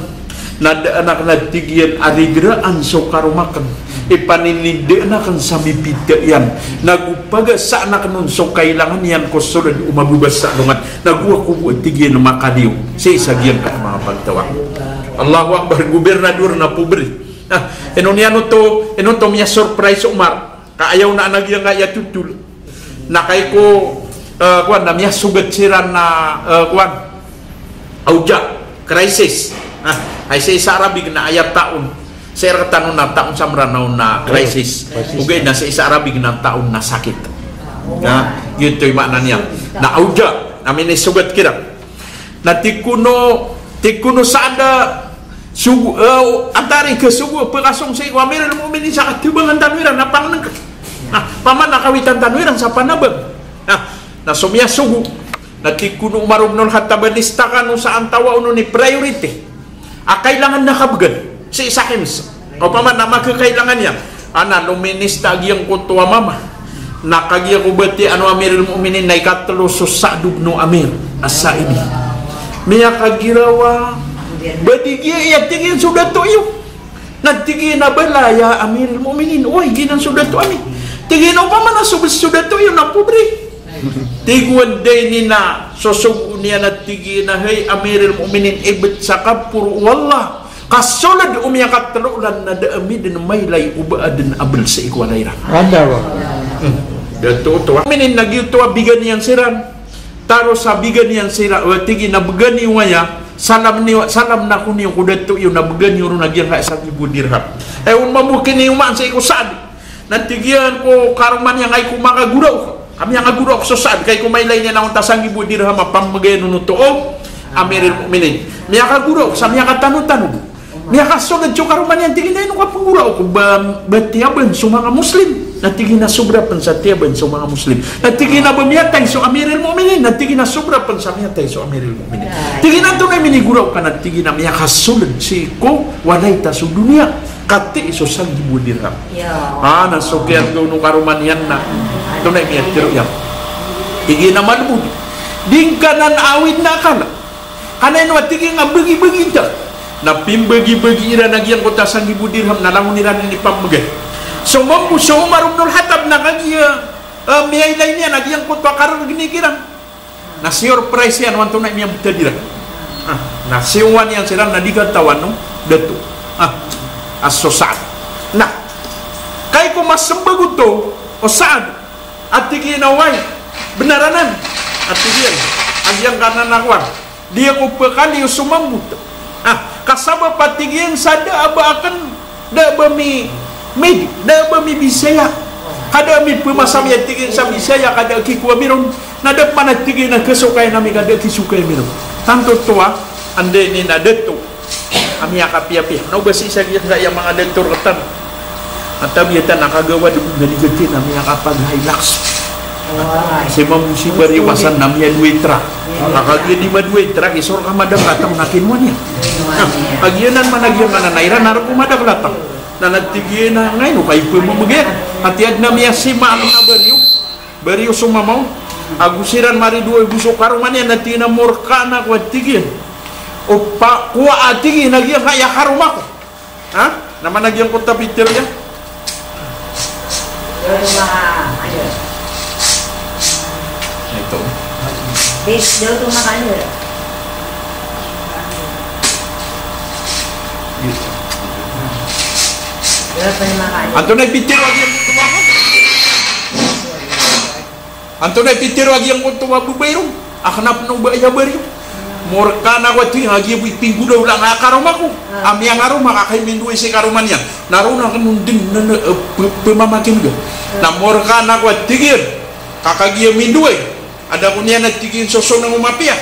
na da aken a tig iyan a rigeraan so karoma aken. Ipaninindaan aken sa mipita iyan. Nago pagasaan aken on so kailangan iyan ko soled o mabebasa alongan. Nago ako bo a tig iyan a makaliyo. Sii sa giyangkai a manga pagtaw. Allahu Akbar, gobernador na pobre. Ah, ino niyan oto, ino oto miyasurprise o Umar. Ka aya on a giyangkaya totol. Na kagiya ko, eh, kowan, na miyasogat siran na, eh, kowan. Awja, crisis. Ah, hay sii sa Arabic na aya taon. Sii rektano na taon sa Mranaw na crisis. Crisis. Ogaid na sii sa Arabic na taon na sakit. Na, giyoto i maana niyan. Na awja, na minisogat kiran. Na tig kon o, tig kon o Saad a, sogo, eh, antaa i kasogo a pekasong sii ko Amirul Mu'minin sa katebangan tano iran na pangnengken. Na, opama na kawitan tano iran sa panabang. Na, na so miyasogo. Na tig kon o Umar ibn al-Khattab a lista kano sa antawaa on i priority a kailangan na kabegan sii sa Hims. Opama na makakailangan iyan. Ana, lominista a giyangkoto a mama. Na kagiya ko batiya o Amirul Mu'minin na ikatelo so Sa'd ibn Amir As-Sa'idi. Miyakagirawa. Ba di giya, iya tig iyan so dato iyo. Na tig iyan a bala ya Amirul Mu'minin. Oway, giyanan so dato ami. Tig iyan a opama na so bes so dato iyo na pobre. Tig o anda ini na sosogoon iyan a tig iyan a hay Amirul Mu'minin, ibet sa kaporo o Allah. Ka soled o miyakatelo olan na da a midn mailay o ba adn a bel sii ko walay iran. Anda ba? Hmm. Dato oto a. Mu'minin na giyoto a bigan iyan siran. Taro sa bigan iyan siran, o tig iyan a began iyo aya, salam niyo, salam na ko niyo ko dato iyo na began iyo ron a giyangkaya sanggibo dirham. Eh, on mambo kiniyomaan sii ko Saad. Na tig iyan ko karoma niyan a iko makagoraok. Ka miyakagoraok so Saad, ka iko mailay niyan a onta sanggibo dirham a pambegan on oto o Amirul Mu'minin. Miyakagoraok sa miyakatanotano. Miyakasoled so karoma niyan, tig iyan a ino ka penggoraok, ba, ba tiyaban so manga Muslim. Na tig iyan a sobra pen sa tiyaban so manga Muslim. Na tig iyan a ba miyatay so Amirul Mu'minin. Na tig iyan a sobra pen sa miyatay so Amirul Mu'minin. Tig iyan a antonaa i minigoraok ka, na tig iyan a miyakasoled sii ko walay ta so doniya. Katii so sanggibo dirham. Ya. Ah, na so kiyanggaw o karoma niyan na. Antonaa i miyatharo iyan. Tig iyan a malbod. Di ngka nan awid na akala. Ka na ino a tig iyan a bagi-bagi ta. Na pimbagi-bagi iran a giyangkoto a sanggibo dirham na langon iran ini pambegan. So mambo so Umar ibn al-Khattab na kagiya, eh, miyailay niyan a giyangkoto a karereg iran. Na siyorprise iyan o antonaa i miyabetad iran. Ah, na siyowan iyan siran na di katawan o dato. Ah, a so Saad. Na, kagiya ko masembag oto o Saad a tig iyan a oway, benar anan a tig iyan a giyangkanan a kowan. Di ako pekaliyo so mambo. Ah, ka sabap a tig iyan sa da a ba aken, da a ba mi, mi, da a ba mibisaya. Ka da a mipemasa mi a tig iyan sa bisaya, ka da a kikowa mi ron. Na da pman a tig iyan a kesokayan ami, ka da a kisokayan mi ron. Tanto oto a, anda ini na dato a miyakapiyapiya. Na o ba sii sa giyangkaya manga dato rektano. A tabiya tano a kagawad o na di ka tig iyan a miyakapag-Hilux. Wah. Si mambo si Bariyo Hasan na miyadowa i trak. Na kagiya di madowa i trak, isor ka madaklatang na kinowa niyan. Na kagiya nan man a giyangkanan a iran a roo ko madaklatang. Na na tig iyan a ngaino ka ipememegay. Ati aden a miyasima aken a Bariyo. Bariyo so mama on. Ago siran maridowa i bo so karoma niyan, na tig iyan a morkaan ako a tig iyan. O pa, kowaa a tig iyan a giyangkaya karoma ko. Ha? Na mana giyangkoto a pitharo iyan. Ito. Antonaa i pitharo a giyangkoto a Antonaa i pitharo a giyangkoto a babay roo a kna pn o ba aya bariyo. Morka na ko a tig iyan a giya bo i pinggolawla nga a karoma ko a miyangaroma ka kay mindoay sii karoma niyan. Na roo na kn on dn na, na, eh, p-, pmamakin'ga. Na morka na ko a tig iyan ka kagiya mindoay a da ko niyan a tig iyan sosonang o mapiya.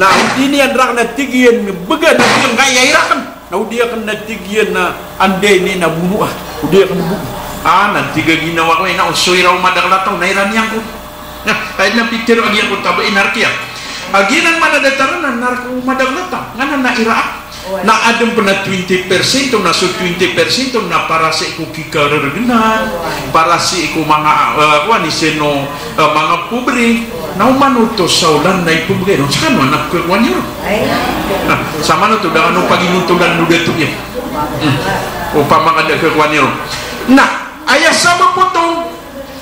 Na odi niyan rakn a tig iyan bgan a giyangkaya i rakn. Na odi akn na tig iyan a anda ini na bonoa. Odi akn bo. Ah, na tig a ginawa ko ina o so ira o madakel a taw na ira niyan ko. Na, aya na pitharo a giyangkoto a ba inarkiya. A giyanan man a datar anan na rk o madakel a taw. Nganan na ira a. Na adn pn a twenty percent, na so twenty percent na para sii ko kikarergnan, para sii ko manga, eh, kowan, i sino, eh, manga pobre. Na oman oto sa olan na ipmbgay ron, skano a na pkhakowan iyo ron. Na, samanoto da kano paginontolan o dato iyo. Hmm. Opama ka da khakowan iyo ron. Na, aya sabap oto,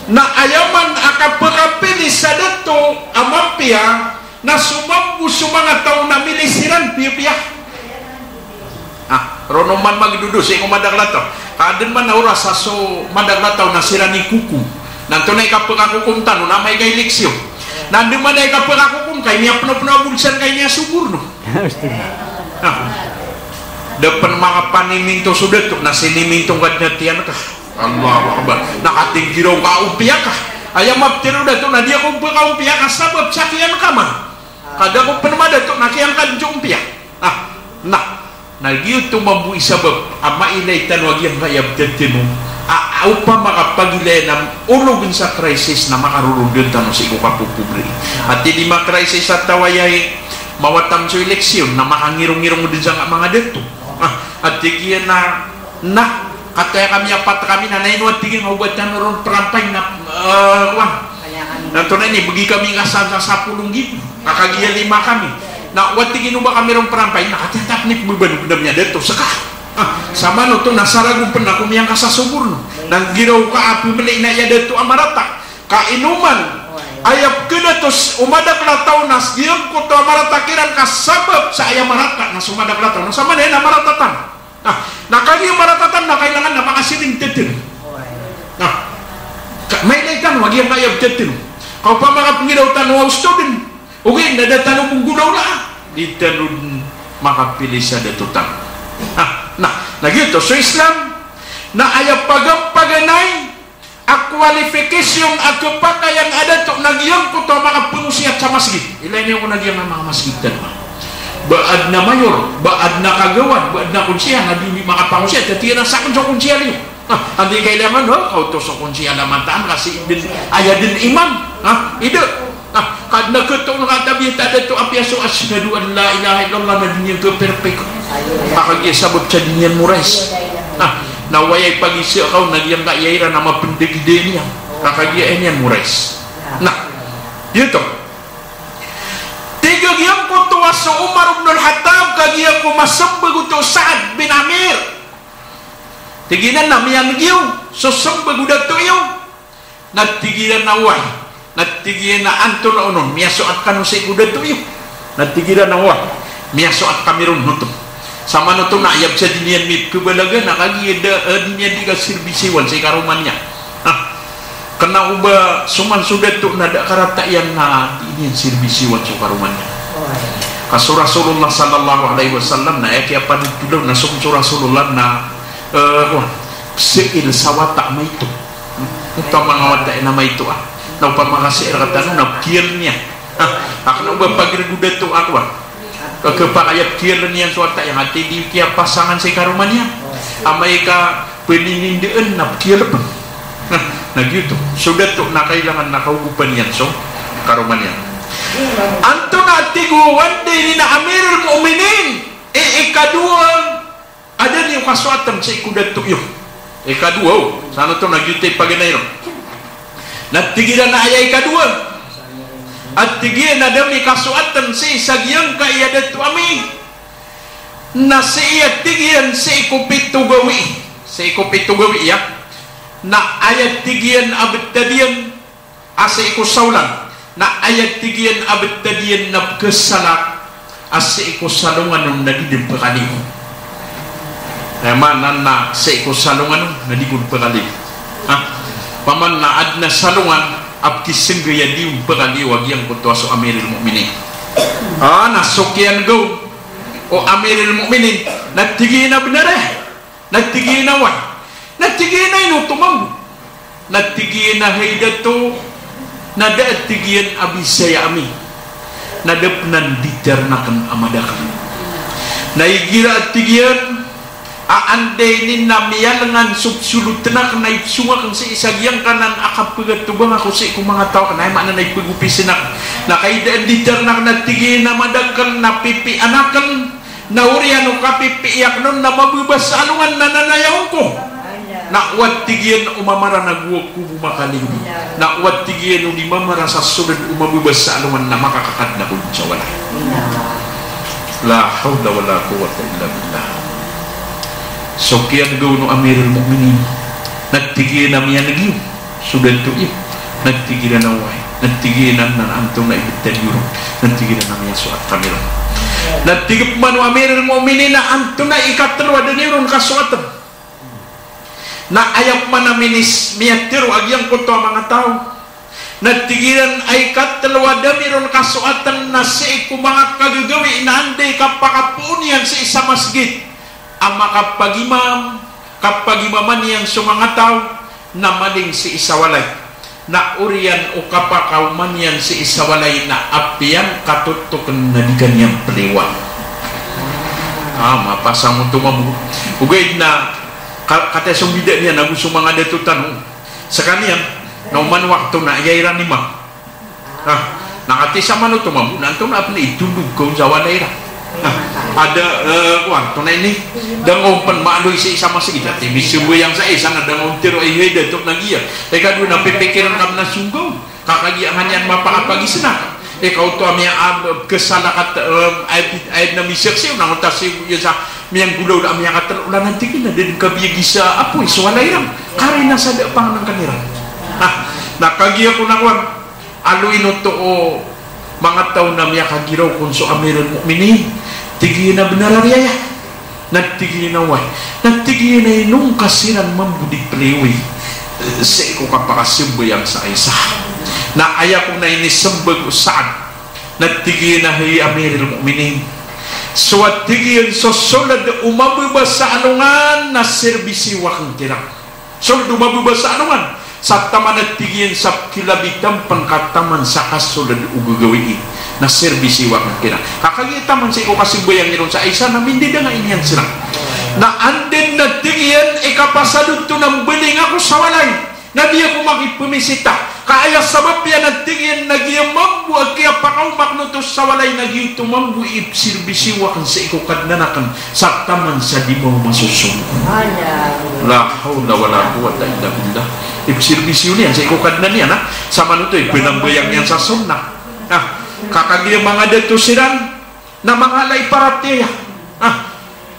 na aya man a kapakapili sa dato a mapiya, na so mambo so manga taw na mili siran piyapiya. Ah, roo man magdodo sii ko madakel a taw. Ka adn man a oras a so madakel a taw na siran i kokom. Na antonaa i kapakakokom tano na amay ka eleksyon. Na andamanaya i kapakakokom ka i miyapnopno a bolsan ka i miyasoborno. Ah. Da pn makapaniminto so dato na siniminto ka dn a tiyan ka. Allahu Akbar. Na katii giraw ka a ompiya ka. Aya maptharo o dato na di ako pkhaompiya ka sabap sa kiyan ka man. Ka da ko pn madato na kiyan ka dn so ompiya. Ah, na. Na giyoto mambo i sabap a mailay tano a giyangkaya btad tano. A, a opama ka pagilayan a ologn sa crisis na makarorondn tano sii ko kapopobre. Ati di ma-crisis a taw aya i mawatan so eleksyon na makangirongirong dn sangka manga dato. Ah, ati giya na Na, kataya kami a pat kami na, na ino a tig iyan a oba tano ron prampay na, eh, kowan. Na antonaa ini, bgi kami ngka sa, sa sapolo nggibo. Ka kagiya lima kami. Na, o tig iyan oba kami ron prampay, na kataya tap ni pmbanog na miyadato, ska. Ah, samanoto na saragon pn ako miyangkasasoborno. Na giraw ka a pmli na aya dato a marata. Ka ino man, aya pkhadato o madakel a taw na giyangkoto a marata kiran ka sabap sa aya marata na so madakel a taw. Na samanaya na marata tano. Na, na kagiya marata tano na kailangan na makasiring tano. Na, ka, mailay tano a giyangkaya btad tano. Ka opama ka pngiraw tano a osto dn, ogaid na da tano pnggolawlaa, di tano dn makapili sa dato tano. Na, na, na giyoto so Islam na aya pagampaganay a qualification a khapakay angka a dato na giyangkoto a makapangosiyat sa masgit. Ilay niyo ko na giyangkai a manga masgit tano. Ba adn a mayor, ba adn a kagawad, ba adn a konsehal, na di niyo makapangosiyat, ati iyan a sakn so konsehal iyo. Ah, andi kailangan, ha? Kaoto so konsehal a mataan, ka sii dn, aya dn imam. Ha? Ida. Ah, ka adn a khatoon ka tabiya ta dato apiya so ashhadu an la ilaha illallah na di niyan khaperpek. Ka kagiya sabap sa di niyan morais. Ah, na oway a ipagisa ka on na giyangkaya iran a mapndagid iyan. Ka kagiya aya niyan morais. Na, giyoto. Tig a giyangkoto a so Umar ibn al-Khattab kagiya ko masmbag oto Sa'd bin Amir. Tig iyan a miyan'g iyo so smbag o dato iyo. Na tig iran a oway. Na tig iyan a antonaa onon, miyasoat kano sii ko dato iyo? Na tig iran a oway, miyasoat kami ron oto. Samanoto na aya bs a di niyan mipkhabalaga na kagiya da, eh, di niyan di kasirbisiwan sii karoma niyan. Ha? Kna o ba so man so dato na da karata iyan na di niyan sirbisiwan so karoma niyan. Ka so Rasulullah sallallahu alaihi wasallam na aya kiyapanothola on na so, so Rasulullah na, eh, kowan, pseel sa wata a maito. Opama nga wata iyan a maito a. Na opama ka sii rktano na pkhiyaln iyan. Ah, a kna o ba pagrg o dato a kowan. Ka khapakay a pkhiyaln iyan so wata iyan, ati di kiyapasangan sii karoma niyan. Amay ka pninindaan na pkhiyaln pn. Na, na giyoto. So dato na kailangan na kaogopan iyan so karoma niyan. Antonaa tig o, anda ini na Amirul Mu'minin, i, ikadowa a da niyo kasoatn sii ko dato iyo. Ikadowa, o. Sa ano to, na giyoto i paganay ron. Na tig iran a aya ikadowa a tig iyan a da mi kasoatn sii sa giyangkaya dato ami. Na sii a tig iyan sii ko pito gawii. Sii ko pito gawii, ya. Na aya tig iyan a btad iyan a sii ko saolan, na aya tig iyan a btad iyan na pkhasalak a sii ko salongan on na di dn pkhaliyo. Aya maana na sii ko salongan on na di kon pkhaliyo. Ha? Paman na adn a salongan a pkisnggay a di on pkhaliyo a giyangkoto a so Amirul Mu'minin. Ah, na so kiyanggaw o Amirul Mu'minin na tig iyan a bnar aya. Na tig iyan a oway. Na tig iyan a ino oto mambo. Na tig iyan a hay dato, na da a tig iyan a bisaya ami. Na da pn a nditar akn a madakl. Na igira a tig iyan a anday ini na miyalngan so psolotn akn na ipsong akn sii sa giyangkanan a kapgatobang ako sii ko manga taw akn, aya maana na ipgopisn akn. Na ka i da a nditar akn a tig iyan a madakl na pipian akn. Na oriyan o kapipiya akn on na mababa sa alongan na nanayaw ko. Na oway tig iyan o mamara na go ako bo makaliyo. Na oway tig iyan o di mamara sa sold o mababa sa alongan na makakakadn ako sa walay. La hawla wala quwwata illa billah. So kiyanggaw o Amirul Mu'minin na tig iyan a miyaneg iyo so dato iyo. Na tig iran a oway. Na tig iran a antonaa i btad iyo ron. Na tig iran a miyasoat kami ron. Na tig pman o Amirul Mu'minin a antonaa i katlo a da niyo ron kasoatn. Na aya pman a minis, miyatharo a giyangkoto a manga taw. Na tig iran a ikatlo a da mi ron kasoatn na sii ko manga kagagawii na anday kapakapoon iyan sii sa masgit a makapagimam, kapagimaman iyan so manga taw, na maling sii sa walay. Na oriyan o kapakaoma niyan sii sa walay na apiya ngka totokn na di ka niyan pliyowan. Ah, mapasang oto mambo. Ogaid na ka-, kataya so mbida niyan ago so manga dato tano. Skaniyan, na oman wakto na aya iran i ma- Ah, na katii sa manoto mambo, na antonaa pn i tondog ka on sa walay iran. Ah, a da, eh, kowan, antonaa ini, da ngka on pn maaloy sii sa masgit, ati misambayang sa isa na da ngka on tharo a hay dato na giya. Ikadowa na pipikiran ka pn a songgaw, ka kagiya ka niyan mapakapagisn ka. Ikaoto a miya, ah, kasalak a, eh, ay, ay na misaksi, na ngka on ta si, iya sa, miyanggolawla a miyakatlo, olan antikin na da dn kabiyagi sa apoy so walay iran. Karina sa da pangnngkn iran. Ah, na kagiya ko na kowan, aloy oto o manga taw na miyakagiraw kon so Amirul Mu'minin. Tig iyan a bnar a riyaya. Na tig iyan a oway. Na tig iyan a ino ngka siran mambo di pliyowi, eh, sii ko kapakasambayang sa isa. Na aya kon a inismbag o Sa'd. Na tig iyan a hay Amirul Mu'minin. So a tig iyan so sold o mababa sa alongan na sirbisiyo akn kiran. Sold o mababa sa alongan. Sa taman a tig iyan sa pkhilabitan pn ka taman sa kasold o gagawii. Na sirbisiyo akn kiran. Ka kagiya taman sii ko kasambayang iron sa isa na mindidangay niyan siran. Na anda dn a tig iyan i kapasad oto na mbaling ako sa walay. Na di ako makipmisita. Ka aya sabap iyan a tig iyan na giya mambo a kiyapakaoma akn oto sa walay na giyoto mambo i psirbisiyo akn sii ko Kadnan akn. Sa taman sa di maoma so song. La hawla wala quwwata illa billah. Ipsirbisiyo niyan sii ko Kadnan iyan, ha? Sa manoto, ipnambayang iyan sa sunnah. Ha? Ka kagiya manga dato siran na manga ala i paratiyaya. Ha?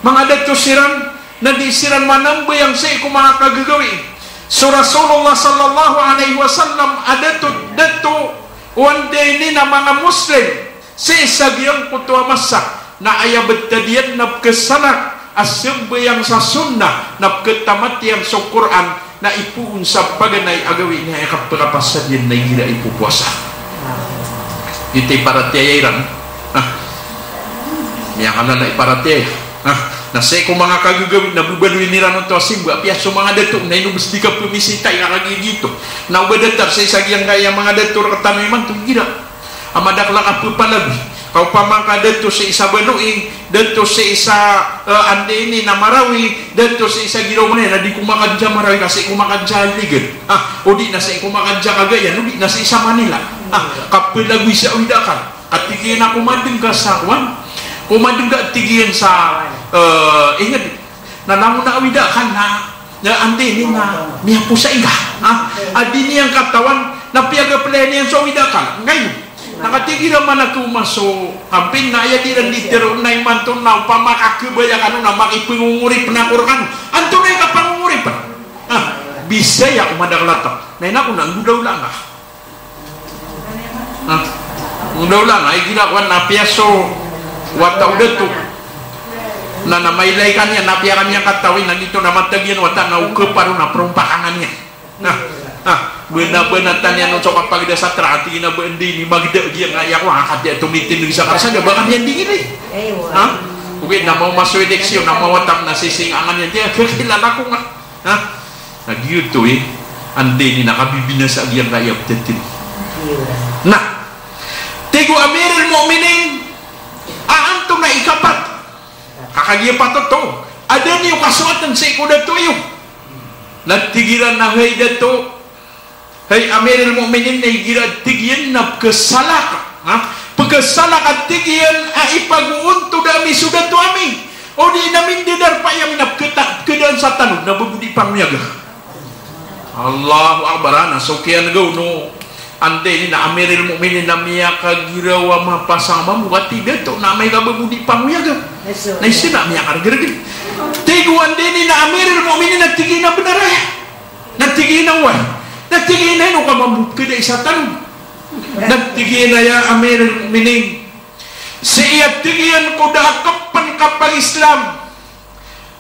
Manga dato siran na di siran manambayang sii ko manga kagagawii. So Rasulullah sallallahu alaihi wasallam a dato, dato, o anda ini na manga Muslim sii sa giyangkoto a masa, na aya btad iyan na pkhasalak a sambayang sa sunnah, na pkhatamat iyan so Qur'an, na ipoon sa paganay a gawii niyan a kapakapasad iyan na igira ipopowasa. Giyoto i paratiyaya iran. Ah. Miyangalala i paratiyaya. Ah. Na sii ko manga kagagawii na babaloyin iran oto a simba, apiya so manga dato na ino bs di ka pmisita i kagiya giyoto. Na o ba datar sii sa giyangkaya manga dato rktano imanto igira a madakl a kapphalagoy. Ka opama ka dato sii sa Banoi, dato sii sa, eh, anda ini na Marawi, dato sii sa Giraw Manaw, na di ko makadn sa Marawi ka sii ko makadn sa Iligan. Ah, o di na sii ko makadn sa Cagayan, o di na sii sa Manila. Ah, kapphalagoy sa Widakal. Ka tig iyan a ko madn ka sa kowan. Ko madn ka tig iyan sa, eh, ingd. Na langon a Widakal na, na anda ini na miyaposa ingka. Ha? A di niyan katawan na piyagaplay niyan so Widakal. Ngayon, na katii igira man a koma so campaign na aya di ran di tharoon na imanto na opama ka khabaya kano na makipangongoripn ako rkano. Antonaa i kapangongoripn? Ha? B Isa iya ko madakl a taw. Na ino ko na nggolawla nga. Ha? Nggolawla nga, igira ko na apiya so wata o dato. Na, na mailay ka niyan, na apiya ka niyan katawi, na giyoto na matag iyan wata na o keparo na prompakangan iyan. Na, na, bena, bena taniyan on so kapagda sa tra, ati na ba andi ni magda giyan nga iya ko, ha, kati ato mitin sa karsa, na ba ka niyan di gini. Ha? Ogaid na maoma so eleksyon, na mawata na sising angan iyan, di, kakilala ko nga. Ha? Na giyoto i, anda ini na kabibinasa giyangkaya a btad tano. Na, tig o Amirul Mu'minin, a antonaa i kapat? Ka kagiya pat oto, a da niyo kasoatan sii ko dato iyo. Na tig iran a hay dato, hay Amirul Mu'minin, na igira tig iyan na pkhasalak, ha? Pkhasalak a tig iyan a ipagoontod ami so dato ami. O di na mindadarpa iyan na pkhata-, pkhadaan sa tanod na ba bo di pangoyaga. Allahu Akbar, na so kiyan gaw no. Anda ini na Amirul Mu'minin na miyakagiraw a mapasang mambo, ati dato na amay ka ba bo di pangoyaga. Na isa na miyakargrgn. Tig o anda ini na Amirul Mu'minin na tig iyan a bnar aya. Na tig iyan a oway. Na tig iyan a ino ka mambo pkhadai sa tanod. Na tig iyan a ya Amirul Mu'minin, sii a tig iyan ko da a kpn kapag-Islam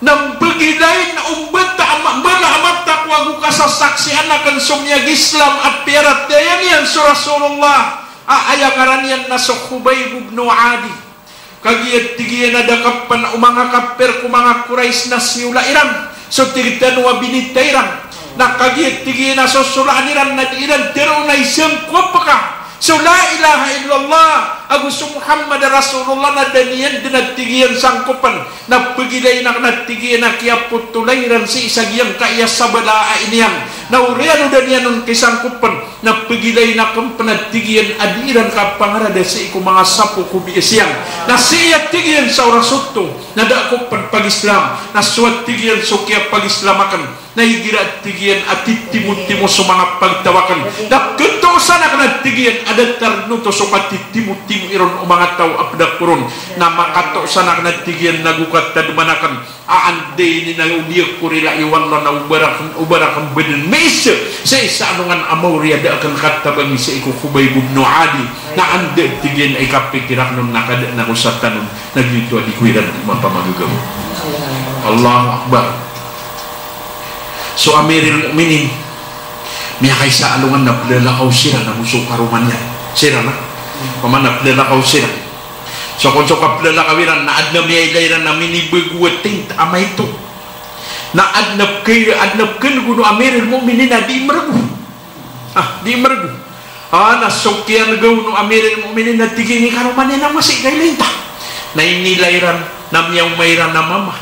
na mbgilay na o mbata a ma-, mbala a mata ko ago kasasaksian akn so miyag-Islam a piyaratiyaya niyan so Rasulullah a aya ngaran iyan na so Khubayb ibn Adi. Kagiya tig iyan a da kapn o manga kapir ko manga Quraysh na siyola iran so tig tano a binitay iran. Na kagiya tig iyan a sosolaan iran na di iran tharoon a isangkop ka so la ilaha illallah ago so Muhammad Rasulullah na da niyan dn a tig iyan sangkopn. Na pgilayn akn a tig iyan a kiyapotolay ran sii sa giyangkaya sabala a iniyan. Na oriyan o da niyan on kisangkopn. Na pgilayn akn pn a tig iyan a di iran kapangarada sii ko manga sapo ko bias iyan. Na sii a tig iyan sa oras oto na da ako pn pag-Islam. Na so a tig iyan so kiyapag-Islam akn na igira a tig iyan a titimotimo so manga pagtaw akn na pkhatosan akn a tig iyan a datar oto so katitimotimo iron o manga taw a pd ako ron. Na makatosan akn a tig iyan na go katadman akn a anda ini na o di ako rila i wallah na o ba rakn, o ba rakn bdn miisa sa isa a alongan a maori a da akn katabangi sii ko Khubayb ibn Adi. Na anda tig iyan a ikapikir akn on na kadaan ako sa tanod. Na giyoto a di ko iran mapamagagaw. Allahu Akbar. So Amirul Mu'minin, miyakaisa a alongan na plalakaw siran ago so karoma niyan. Siran a, pamana plalakaw siran. So kon so kaplalakaw iran na adn a miyailay iran a minibago a tent a maito. Na adn a pkha-, adn a pkhalgo o Amirul Mu'minin a di mrgo. Ah, di mrgo. Ah, na so kiyan'ga on o Amirul Mu'minin na tig iyan i karoma niyan a masi ka ilay ta. Na inilay iran, na miyaoma iran a mama.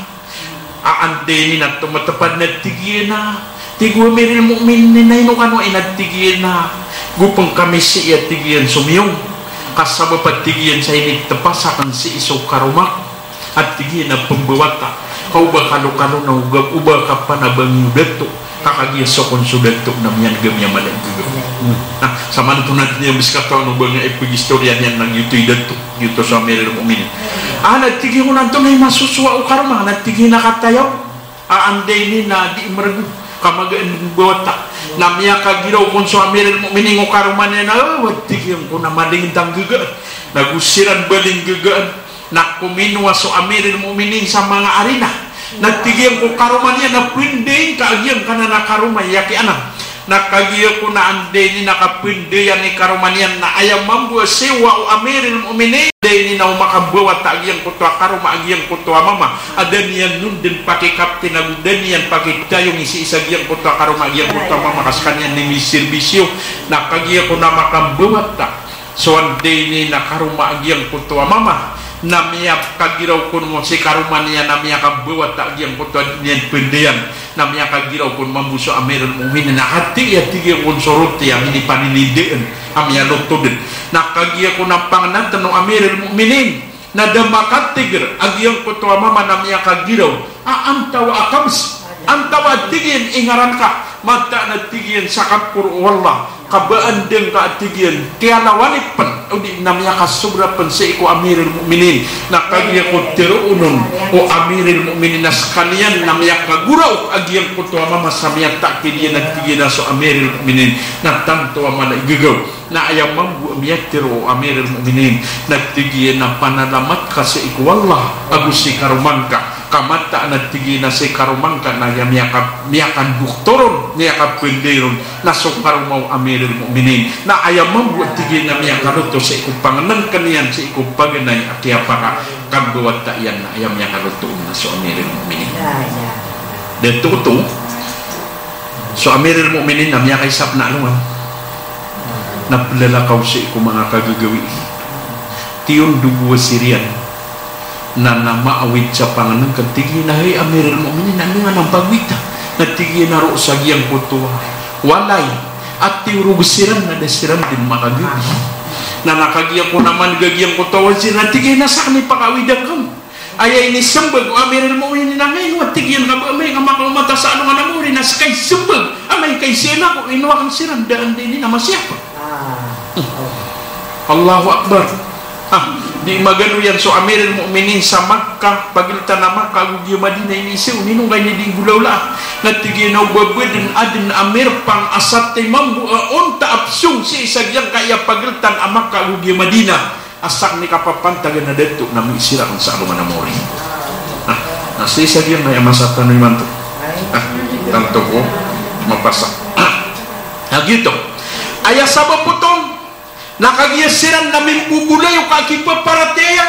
A anda ini na tomatapad na tig iyan a, tig o Amirul Mu'minin a ino kano a ina tig iyan a, go pn kami sii a tig iyan somiyong. Ka sabap a tig iyan sa initpas akn sii so karoma ko a tig iyan a pmbawata. Ka o ba kalokalo na o ga-, o ba kapanabangi o dato. Ka kagiya so kon so dato na miyan'ga miyamala i gagaw. Na, samanto na tig iyan bs katawan o ba nga ipag-istorya niyan na giyoto i dato. Giyoto so Amirul Mu'minin. A na tig iyan ko na antonaa i masosowa o karoma, na tig iyan a katayaw. A anda ini na di mrgo, ka magaan mbawata. Na miyakagiraw kon so Amirul Mu'minin o karoma niyan a, o, tig iyan ko na malingd a nggagaan. Na go siran ba linggagaan. Na kominowa so Amirul Mu'minin sa manga arina. Na tig iyan ko karoma niyan a pndayn ka a giyangkanan a karoma i aki anan. Na kagiya ko na anda ini na kapndayan i karoma niyan na aya mambo a siyowa o Amirul Mu'minin. Anda ini na o makambawata a giyangkoto a karoma a giyangkoto a mama. A da niyan on dn pakikapti na go da niyan pakitayongi sii sa giyangkoto a karoma a giyangkoto a mama ka skaniyan i misirbisyo. Na kagiya ko na makambawata so anda ini na karoma a giyangkoto a mama, na miyakagiraw kon mo si karoma niyan na miyakambawata a giyangkoto a di niyan pndayan, na miyakagiraw kon mambo so Amirul Mu'minin, na kati a tig iyan kon so roti a minipaninidaan a miyalotod. Na kagiya ko na pangnatn o Amirul Mu'minin, na da makatigr a giyangkoto a mama na miyakagiraw a antawaa ka bs, antawaa tig iyan i ngaran ka, mataan a tig iyan sa kaporo o Allah, ka ba anda ngka a tig iyan kiyalawan i pn, di na miyakasobra pn sii ko Amirul Mu'minin. Na kagiya ko tharoon on o Amirul Mu'minin na skaniyan na miyakagoraok a giyangkoto a mama sa miyatakidiyan a tig iyan a so Amirul Mu'minin na tanto a mala i gagaw. Na aya mambo a miyatharo o Amirul Mu'minin na tig iyan a panalamat ka sii ko Allah ago sii karoma ngka. Ka mataan a tig iyan a sii karoma ngka na aya miyaka-, miyakandoktor on, miyakapnday ron na so karoma o Amirul Mu'minin. Na aya mambo a tig iyan a miyakaloto sii ko pangnngkn iyan sii ko paganay a kiyapakakambawata iyan na aya miyakaloto on na so Amirul Mu'minin. Dato oto, so Amirul Mu'minin na miyakaisa pn a alongan. Na plalakaw sii ko manga kagagawii. Tiyon dogo a siriyan. Na, na maawid sa pangnngkn, tig iyan a, "Hay Amirul Mu'minin, anda nga nan pagawita?" Na tig iyan a roo sa giyangkoto a walay a tiyorog siran na da siran dn makagabi. Na, na kagiya ko na manga giyangkoto a wazir na tig iyan a, "Sakn i pakaawida ko." Aya inismbag o Amirul Mu'minin a, "Ino," tig iyan, "ka ba amay ka makaoma ta sa alongan a maori na ska i smbag, amay ka ismbag ako, ino akn siran da anda ini na masiyapa." Allahu Akbar. Ah, di magano iyan so Amirul Mu'minin sa Makkah, pagltan a Makkah ago giya Madinah, iniiza on, "Ino ngka ini di nggolawlaa?" Na tig iyan a, "O ba ba dn adn a mirpang a satiman bo a onta a pzong sii sa giyangkaya pagltan a Makkah ago giya Madinah a sakn i kapapantagan a dato na miisir akn sa alongan a maori." Ah, na sii sa giyangkaya masa tano imanto. Ah, tanto ko mapasa. Ah, na giyoto. Aya sabap oto, na kagiya siran na mimbobolayoka a kipaparatiyaya,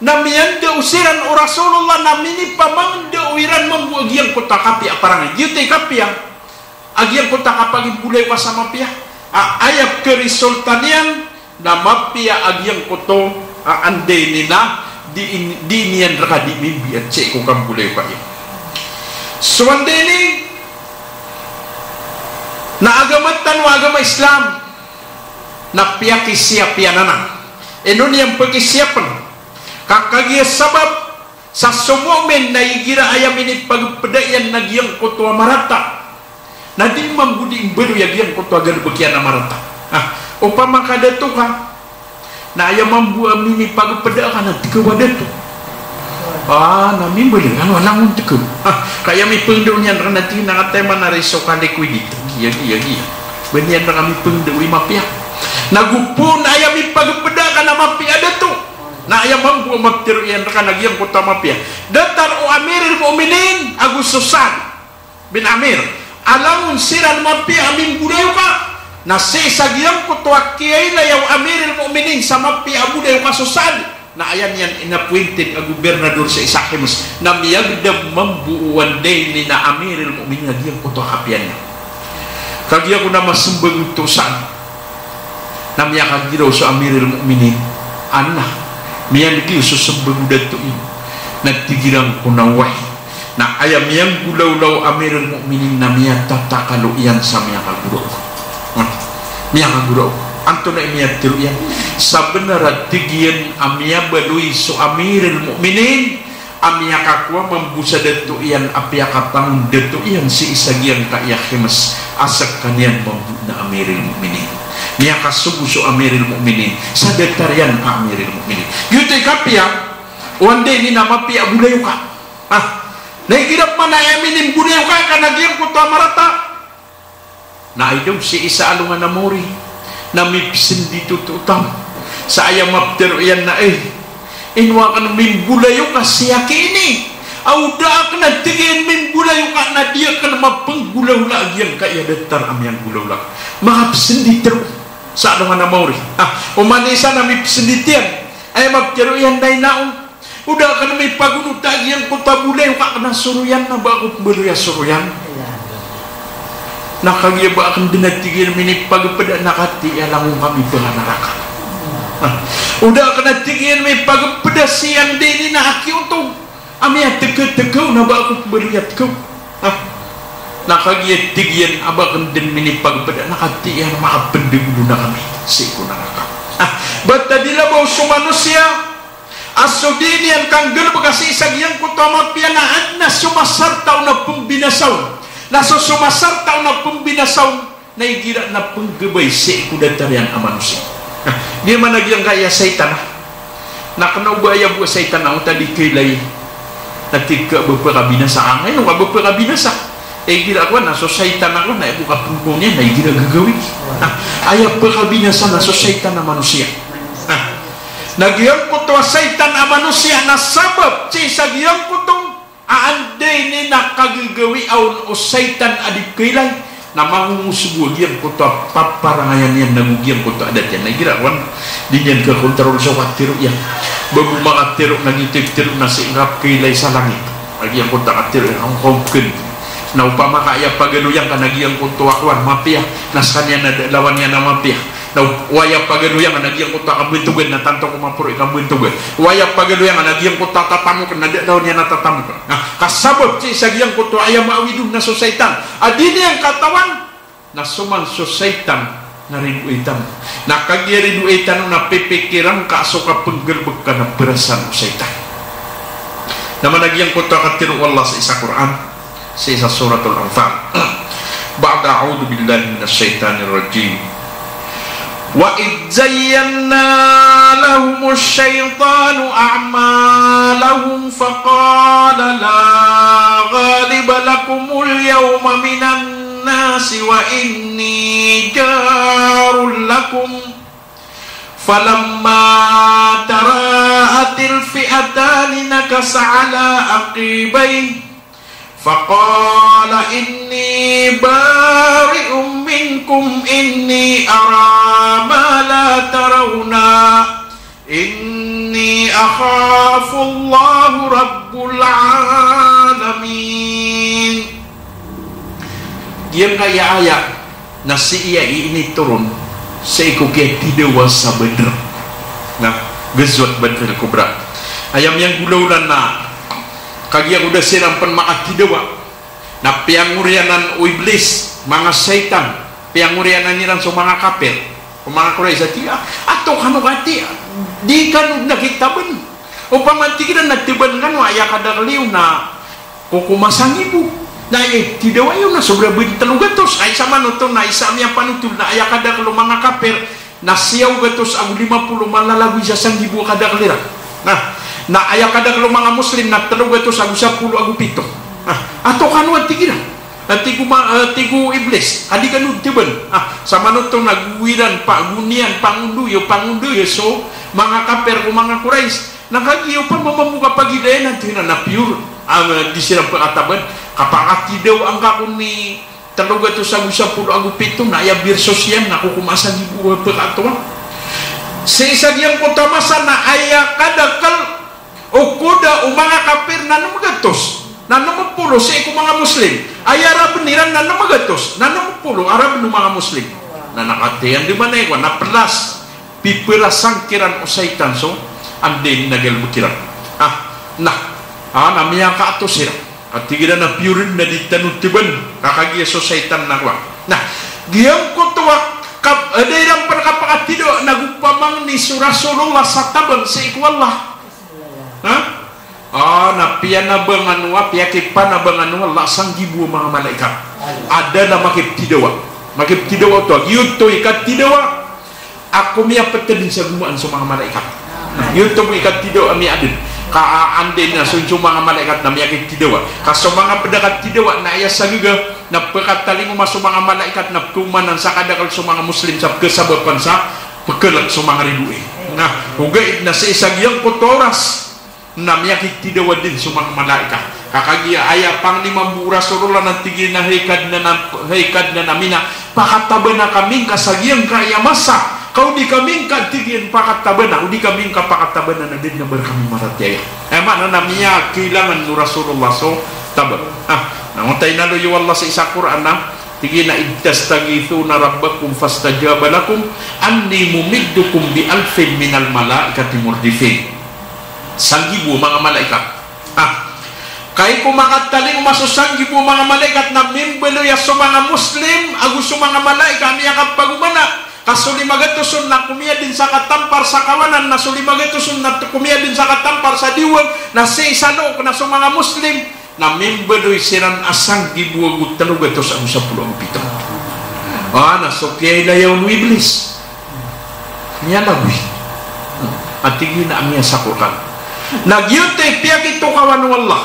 na miyandao siran o Rasulullah, na minipamangndao iran mambo a giyangkoto a kapiya a parangay. Giyoto i kapiya a giyangkoto a kapagimbolayoka sa mapiya. A, aya karisolta niyan na mapiya a giyangkoto a anda ini na di in-, di niyan rka di mimbiyan sii ko kambolayoka iyan. So anda ini na agama tano a agama Islam na piyakisiyap iyan anan. Ino niyan pakisiyapn? Ka kagiya sabap sa so mu'min na igira aya minipagpda iyan na giyangkoto a marata, na di mambo di mbaloy a giyangkoto a galbk iyan a marata. Ah, opama ka dato ka, na aya mambo a minipagpda ka na tkaw a dato. Ah, na mimbaloy, ano, langon tkaw. Ah, ka aya mipangndao niyan rka na tig iyan a kataya man ari so ka-liquidity. Giya, giya, giya. Ba niyan rka mipangndao i mapiya. Na go pn aya mipagpda ka na mapiya a dato. Na aya mambo a maptharo iyan rka na giyangkoto a mapiya, datar o Amirul Mu'minin ago so Sa'd bin Amir a langon siran mapiya a mimbolayoka. Na sii sa giyangkoto a kiyailaya o Amirul Mu'minin sa mapiya a bolayoka so Sa'd, na aya niyan inappointed a gobernador sii sa Hims, na miyagdam mambo o anda ini na Amirul Mu'minin a giyangkoto a kapiya niyan. Kagiya ko na masmbag oto o Sa'd, na miyakagiraw so Amirul Mu'minin a na miyanggiyo so smbag o dato iyan. Na tig iran ko na oway. Na aya miyanggolawla o Amirul Mu'minin na miyatatakalo iyan sa miyakagoraok. Hmm. Miyakagoraok. Antonaa i miyatharo iyan? Sabnar a tig iyan a miyabaloy so Amirul Mu'minin a miyakakowa mambo sa dato iyan a piyakapangondato iyan sii sa giyangkaya Hims a skaniyan mambo na Amirul Mu'minin. Miyakasogo so Amirul Mu'minin sa datar iyan a Amirul Mu'minin. Giyoto i kapiya o anda ini na mapiya a bolayoka. Ah, na igira pman a aya minimbolayoka ka na giyangkoto a marata. Na aya daw sii sa alongan a maori na mipsndit oto taw sa aya maptharo iyan na, eh, ino akn mimbolayoka sii aki ini? Aw da akn a tig iyan mimbolayoka na di akn mapnggolawla a giyangkaya datar a miyanggolawla. Makapsndit roo sa alongan a maori. Ah, oman i isa na mipsndit iyan. Aya maptharo iyan na ino, o da akn mipagonota a giyangkoto a bolayoka ka na soroyan na ba ako pmbaloy a soroyan. Na kagiya ba akn dn a tig iyan minipagpda na katii a langon kami ba a naraka. Ah. O da akn a tig iyan mipagpda sii anda ini na aki oto a miyatkaw-tkaw na ba ako pmbaloy a tkaw. Ah. Na kagiya tig iyan a ba akn dn minipagpda na katii a makapndagolo na kami sii ko naraka. Ah. Ba tadila ba o so manosiya a so dii niyan kanggalbka sii sa giyangkoto a mapiya na adn a somasarta on a pmbinasa on. Na so somasarta on a pmbinasa on na igira na pnggabay sii ko datar iyan a manosiya. Na Di man a giyangkaya saitan. Na kna o ba aya bo a saitan na onta di kailay. Na tig ka ba pkabinasa ka. Ino ka ba pkabinasa? Igira kowan na so saitan a kowan na aya bo kapngkn iyan na igira gagawii. Na aya pkabinasa na so saitan a manosiya. Na, na giyangkoto a saitan a manosiya na sabap sii sa giyangkoto a anda ini na kagagawii on o saitan a di pkailay, na mangongosog a giyangkoto a paparangayan iyan nago giyangkoto a adat iyan. Na igira kowan, di niyan kakontrol so katero iyan. Ba bo makatero na giyoto i ptero na sii ngka pkailay sa langit. Na giyangkoto a katero iyan, angkon pkn. Na opama ka aya pagaloyan ka na giyangkoto a kowan, mapiya. Na skaniyan na da a lawan iyan a mapiya. Na o aya pagaloyan ka na giyangkoto a kambantogan na tanto ko maporo i kambantogan. O aya pagaloyan ka na giyangkoto a tatamok na da a lawan iyan a tatamok. Na ka sabap sii sa giyangkoto a aya maawid on na so saitan a di niyan katawan, na so man so saitan na ridoay tano. Na kagiya ridoay tano na pipikiran ka a so kapnggalbk ka na prasaan o saitan. Na mana giyangkoto a katero o Allah sii sa Qur'an, sii sa Suratul Anfal. Ba'da a'udhu billahi minash shaitanir rajim. Wa idh zayyana lahumu shaytanu a'malahum faqala la ghaliba lakumul yawma minan nasi wa inni jarul lakum. Falamma tara'atil fi'atani nakasa ala aqibayhi. Faqala inni bari'um minkum inni ara ma la tarawna. Inni akhafullahu rabbul alamin. Giyangkaya aya na sii aya initoron sii ko kiyatidawa sa Badr. Na, Ghazwat Badr al-Kubra. Aya miyanggolawla na kagiya ko da siran pn makatidawa na piyangoriyanan o Iblis, manga saitan, piyangoriyanan iran so manga kapir, o manga Quraysh, a tig a, "Ato kano kati, di kano na kitabn. Opama tig iran na tban kano, aya kadakl iyo na ko ko masanggibo. Na aya tidawa iyo na sobra bo tlo gatos. Ay sa manoto na isa a miyapanotol na aya kadakl o manga kapir na siyaw gatos ago lima polo, malalagoy sa sanggibo a kadakl iran. Na, na aya kadakl o manga Muslim na tlo gatos ago sapolo ago pito. Na, ato kano," a tig iran. A tig o ma-, a tig o Iblis, "Ka di kano tban." Na, sa manoto na go iran pa, go niyan pangondoy, pangondoy so manga kapir ko manga Quraysh. Na kagiya opama mambo ka pagilayan a tig iran na piyor, a, di siran pkataban. Kapakatidawa angka ko ni tlo gatos ago sapolo ago pito na aya birsos iyan na ko ko masanggibo a pkatowa. Sii sa giyangkoto a masa na aya kadakl o koda o manga kapir na nem gatos, na nem polo sii ko manga Muslim. Aya rabn iran na nem gatos, na nem polo a rabn o manga Muslim. Na nakatiyan di manay ko na plas. Piprasaan kiran o saitan so anda i nagalbk iran. Ah, na, ah, na miyakaato siran. A tig iran a piyor na di tano tban, ka kagiya so saitan na kowa. Na, giyangkoto a kap-, a da iran pn kapakatidawa na go pamangni so Rasulullah sa tabang sii ko Allah. Ha? Ah, na piyanabangan o, piyakipanabangan o Allah a sanggibo a manga malaikat. A da na makiptidawa. Makiptidawa oto. Giyoto i katidawa a komiyaptd sa gomaan so manga malaikat. Na, giyoto bo i katidawa a miyadn. Ka, ah, anda i na so, so manga malaikat na miyakiptidawa. Ka so manga pd a katidawa na aya sa gaga na pkatalingoma so manga malaikat na pkhaomanan sa kadakl so manga Muslim sa pkhasabapan sa pkhalk so manga ridoay. Na, ogaid na sii sa giyangkoto a oras na miyakitidawa dn so manga malaikat. Ka kagiya aya pangnima mambo o Rasulullah na tig iyan a hay Kadnan, hay Kadnan ami na pakatabana kami ngka sa giyangkaya masa. Ka o di kami ngka, tig iyan, pakatabana, o di kami ngka pakatabana na da dn a ba rkami maratiyaya. Aya maana na miyakailangan o Rasulullah so tabang. Ah, na, oto inaloy o Allah sii sa Qur'an na tig iyan a, "Idh tastaghithuna rabbakum fastajaba lakum anni mumiddukum bi alfin minal malaikati murdifin." Sanggibo a manga malaikat. Ah. Kagiya ko makatalingoma so sanggibo a manga malaikat na mimbaloy a so manga Muslim ago so manga malaikat a miyakapagomana. Ka so lima gatos on na komiya dn sa katampar sa kawanan, na so lima gatos on na komiya dn sa katampar sa diwang, na sii sa look na so manga Muslim na mimbaloy siran a sanggibo ago tlo gatos ago sapolo ago pito. Ah, na so kiyailaya on o Iblis. Miyalagoy. A tig iyan a miyasako rkano. Na giyoto i piyakitokawan o Allah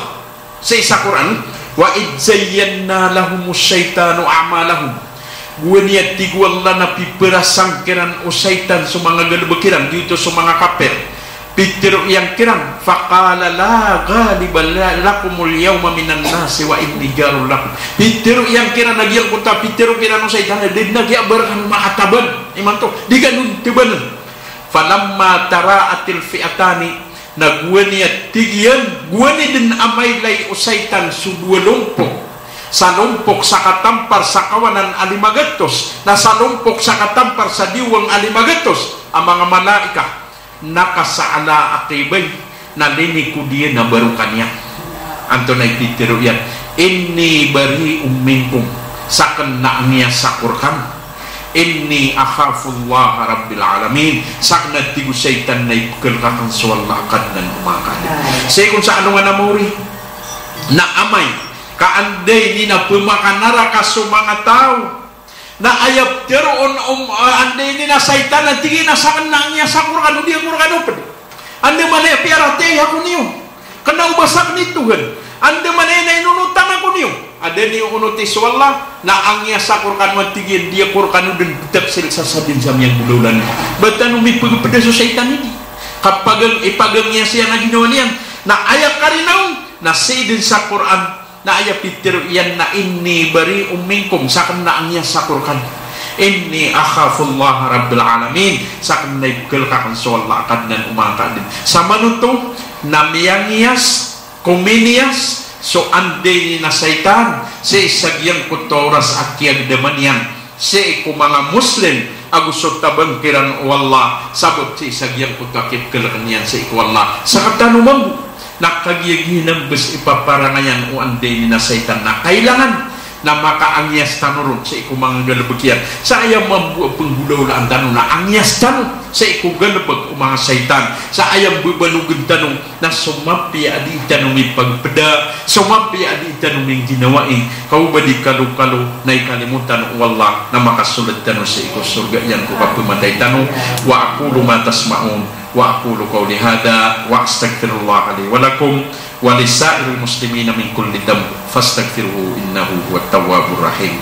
sii sa Qur'an, "Wa idh zayyana lahumu shaytanu a'malahum." Gowani a tig o Allah na piperasang kiran o shaytan so manga galebek iran, giyoto so manga kapir. Pitero iyan kiran, "Faqala la ghaliba la-, lakumul yawma minan nasi wa inni jarun lakum." Pitero iyan kiran a giyangkoto a pitero kiran o shaytan, a da den a giya ba rkano makataban imanto, di kano den tabanen. Falamma tara'atil fi'atani, na gowani a tig iyan, gowani den a mailay o shaytan so dowa lompok. Sa lompok sa katampar sa kawanan a lima gatos, na sa lompok sa katampar sa diwang a lima gatos a manga malaikat. Nakasa ala aqibayhi, na linikod iyan a barokaniyan. Antonaa i pitero iyan? "Inni bari'un minkum." Saken na angiyasako rkano. "Inni akhafullaha rabbil alamin." Saken na tig o shaytan na ipekelek aken so Allah a Kadnan o manga kaadn. Sii kon sa alongan a maori. Na amay ka anda ini na pemakanaraka so manga taw. Na aya pteroon o, ah, anda ini na shaytan a tig iyan a saken na angiyasako rkano, di ako rkano ped. Andamanaya piyaratiyaya ako niyo. Kena o ba saken i Tuhan. Andamanaya na inonotan ako niyo a da niyo onoti so Allah, na angiyasako rkano a tig iyan, di ako rkano den petaksil sa sadn sa miyagolawla niyo. Ba tano mipegepeda so shaytan ini? Kapag, ipagangiyas iyan a ginawa niyan. Na aya karina on, na sii den sa Qur'an, na aya pitero iyan na, "Inni bari'un minkum," saken na angiyasako rkano. "Inni akhafullaha rabbil alamin," saken na ipekelek aken so Allah a Kadnan o manga kaadn. Samanoto na miyangiyas ko miniyas so anda ini na shaytan sii sa giyangkoto a oras a kiyagedama niyan sii ko manga Muslim ago so tabang kiran o Allah, sabap sii sa giyangkoto a kipekeleken iyan sii ko Allah. Sekatano mambo na kagiya giyanan bes i paparangayan o anda ini na shaytan na kailangan na makaangiyas tano ron sii ko manga galebek iyan. Sa aya mambo a penggolawlaan tano na angiyas tano sii ko galebek o manga shaytan. Sa aya mbebanogen tano na so mapiya a dii tano mipagpeda, so mapiya a dii tano mingginawai, ka o ba di kalokalo na ikalimo tano o Allah na makasold tano sii ko sorga iyan ko kapematay tano. Wa aqulu ma tasma'un, wa aqulu qawli hadha, wa astaghfirullaha li wa lakum, wa li sa'iril muslimina min kulli dhanb, fastaghfiruhu innahu huwat tawwabur rahim.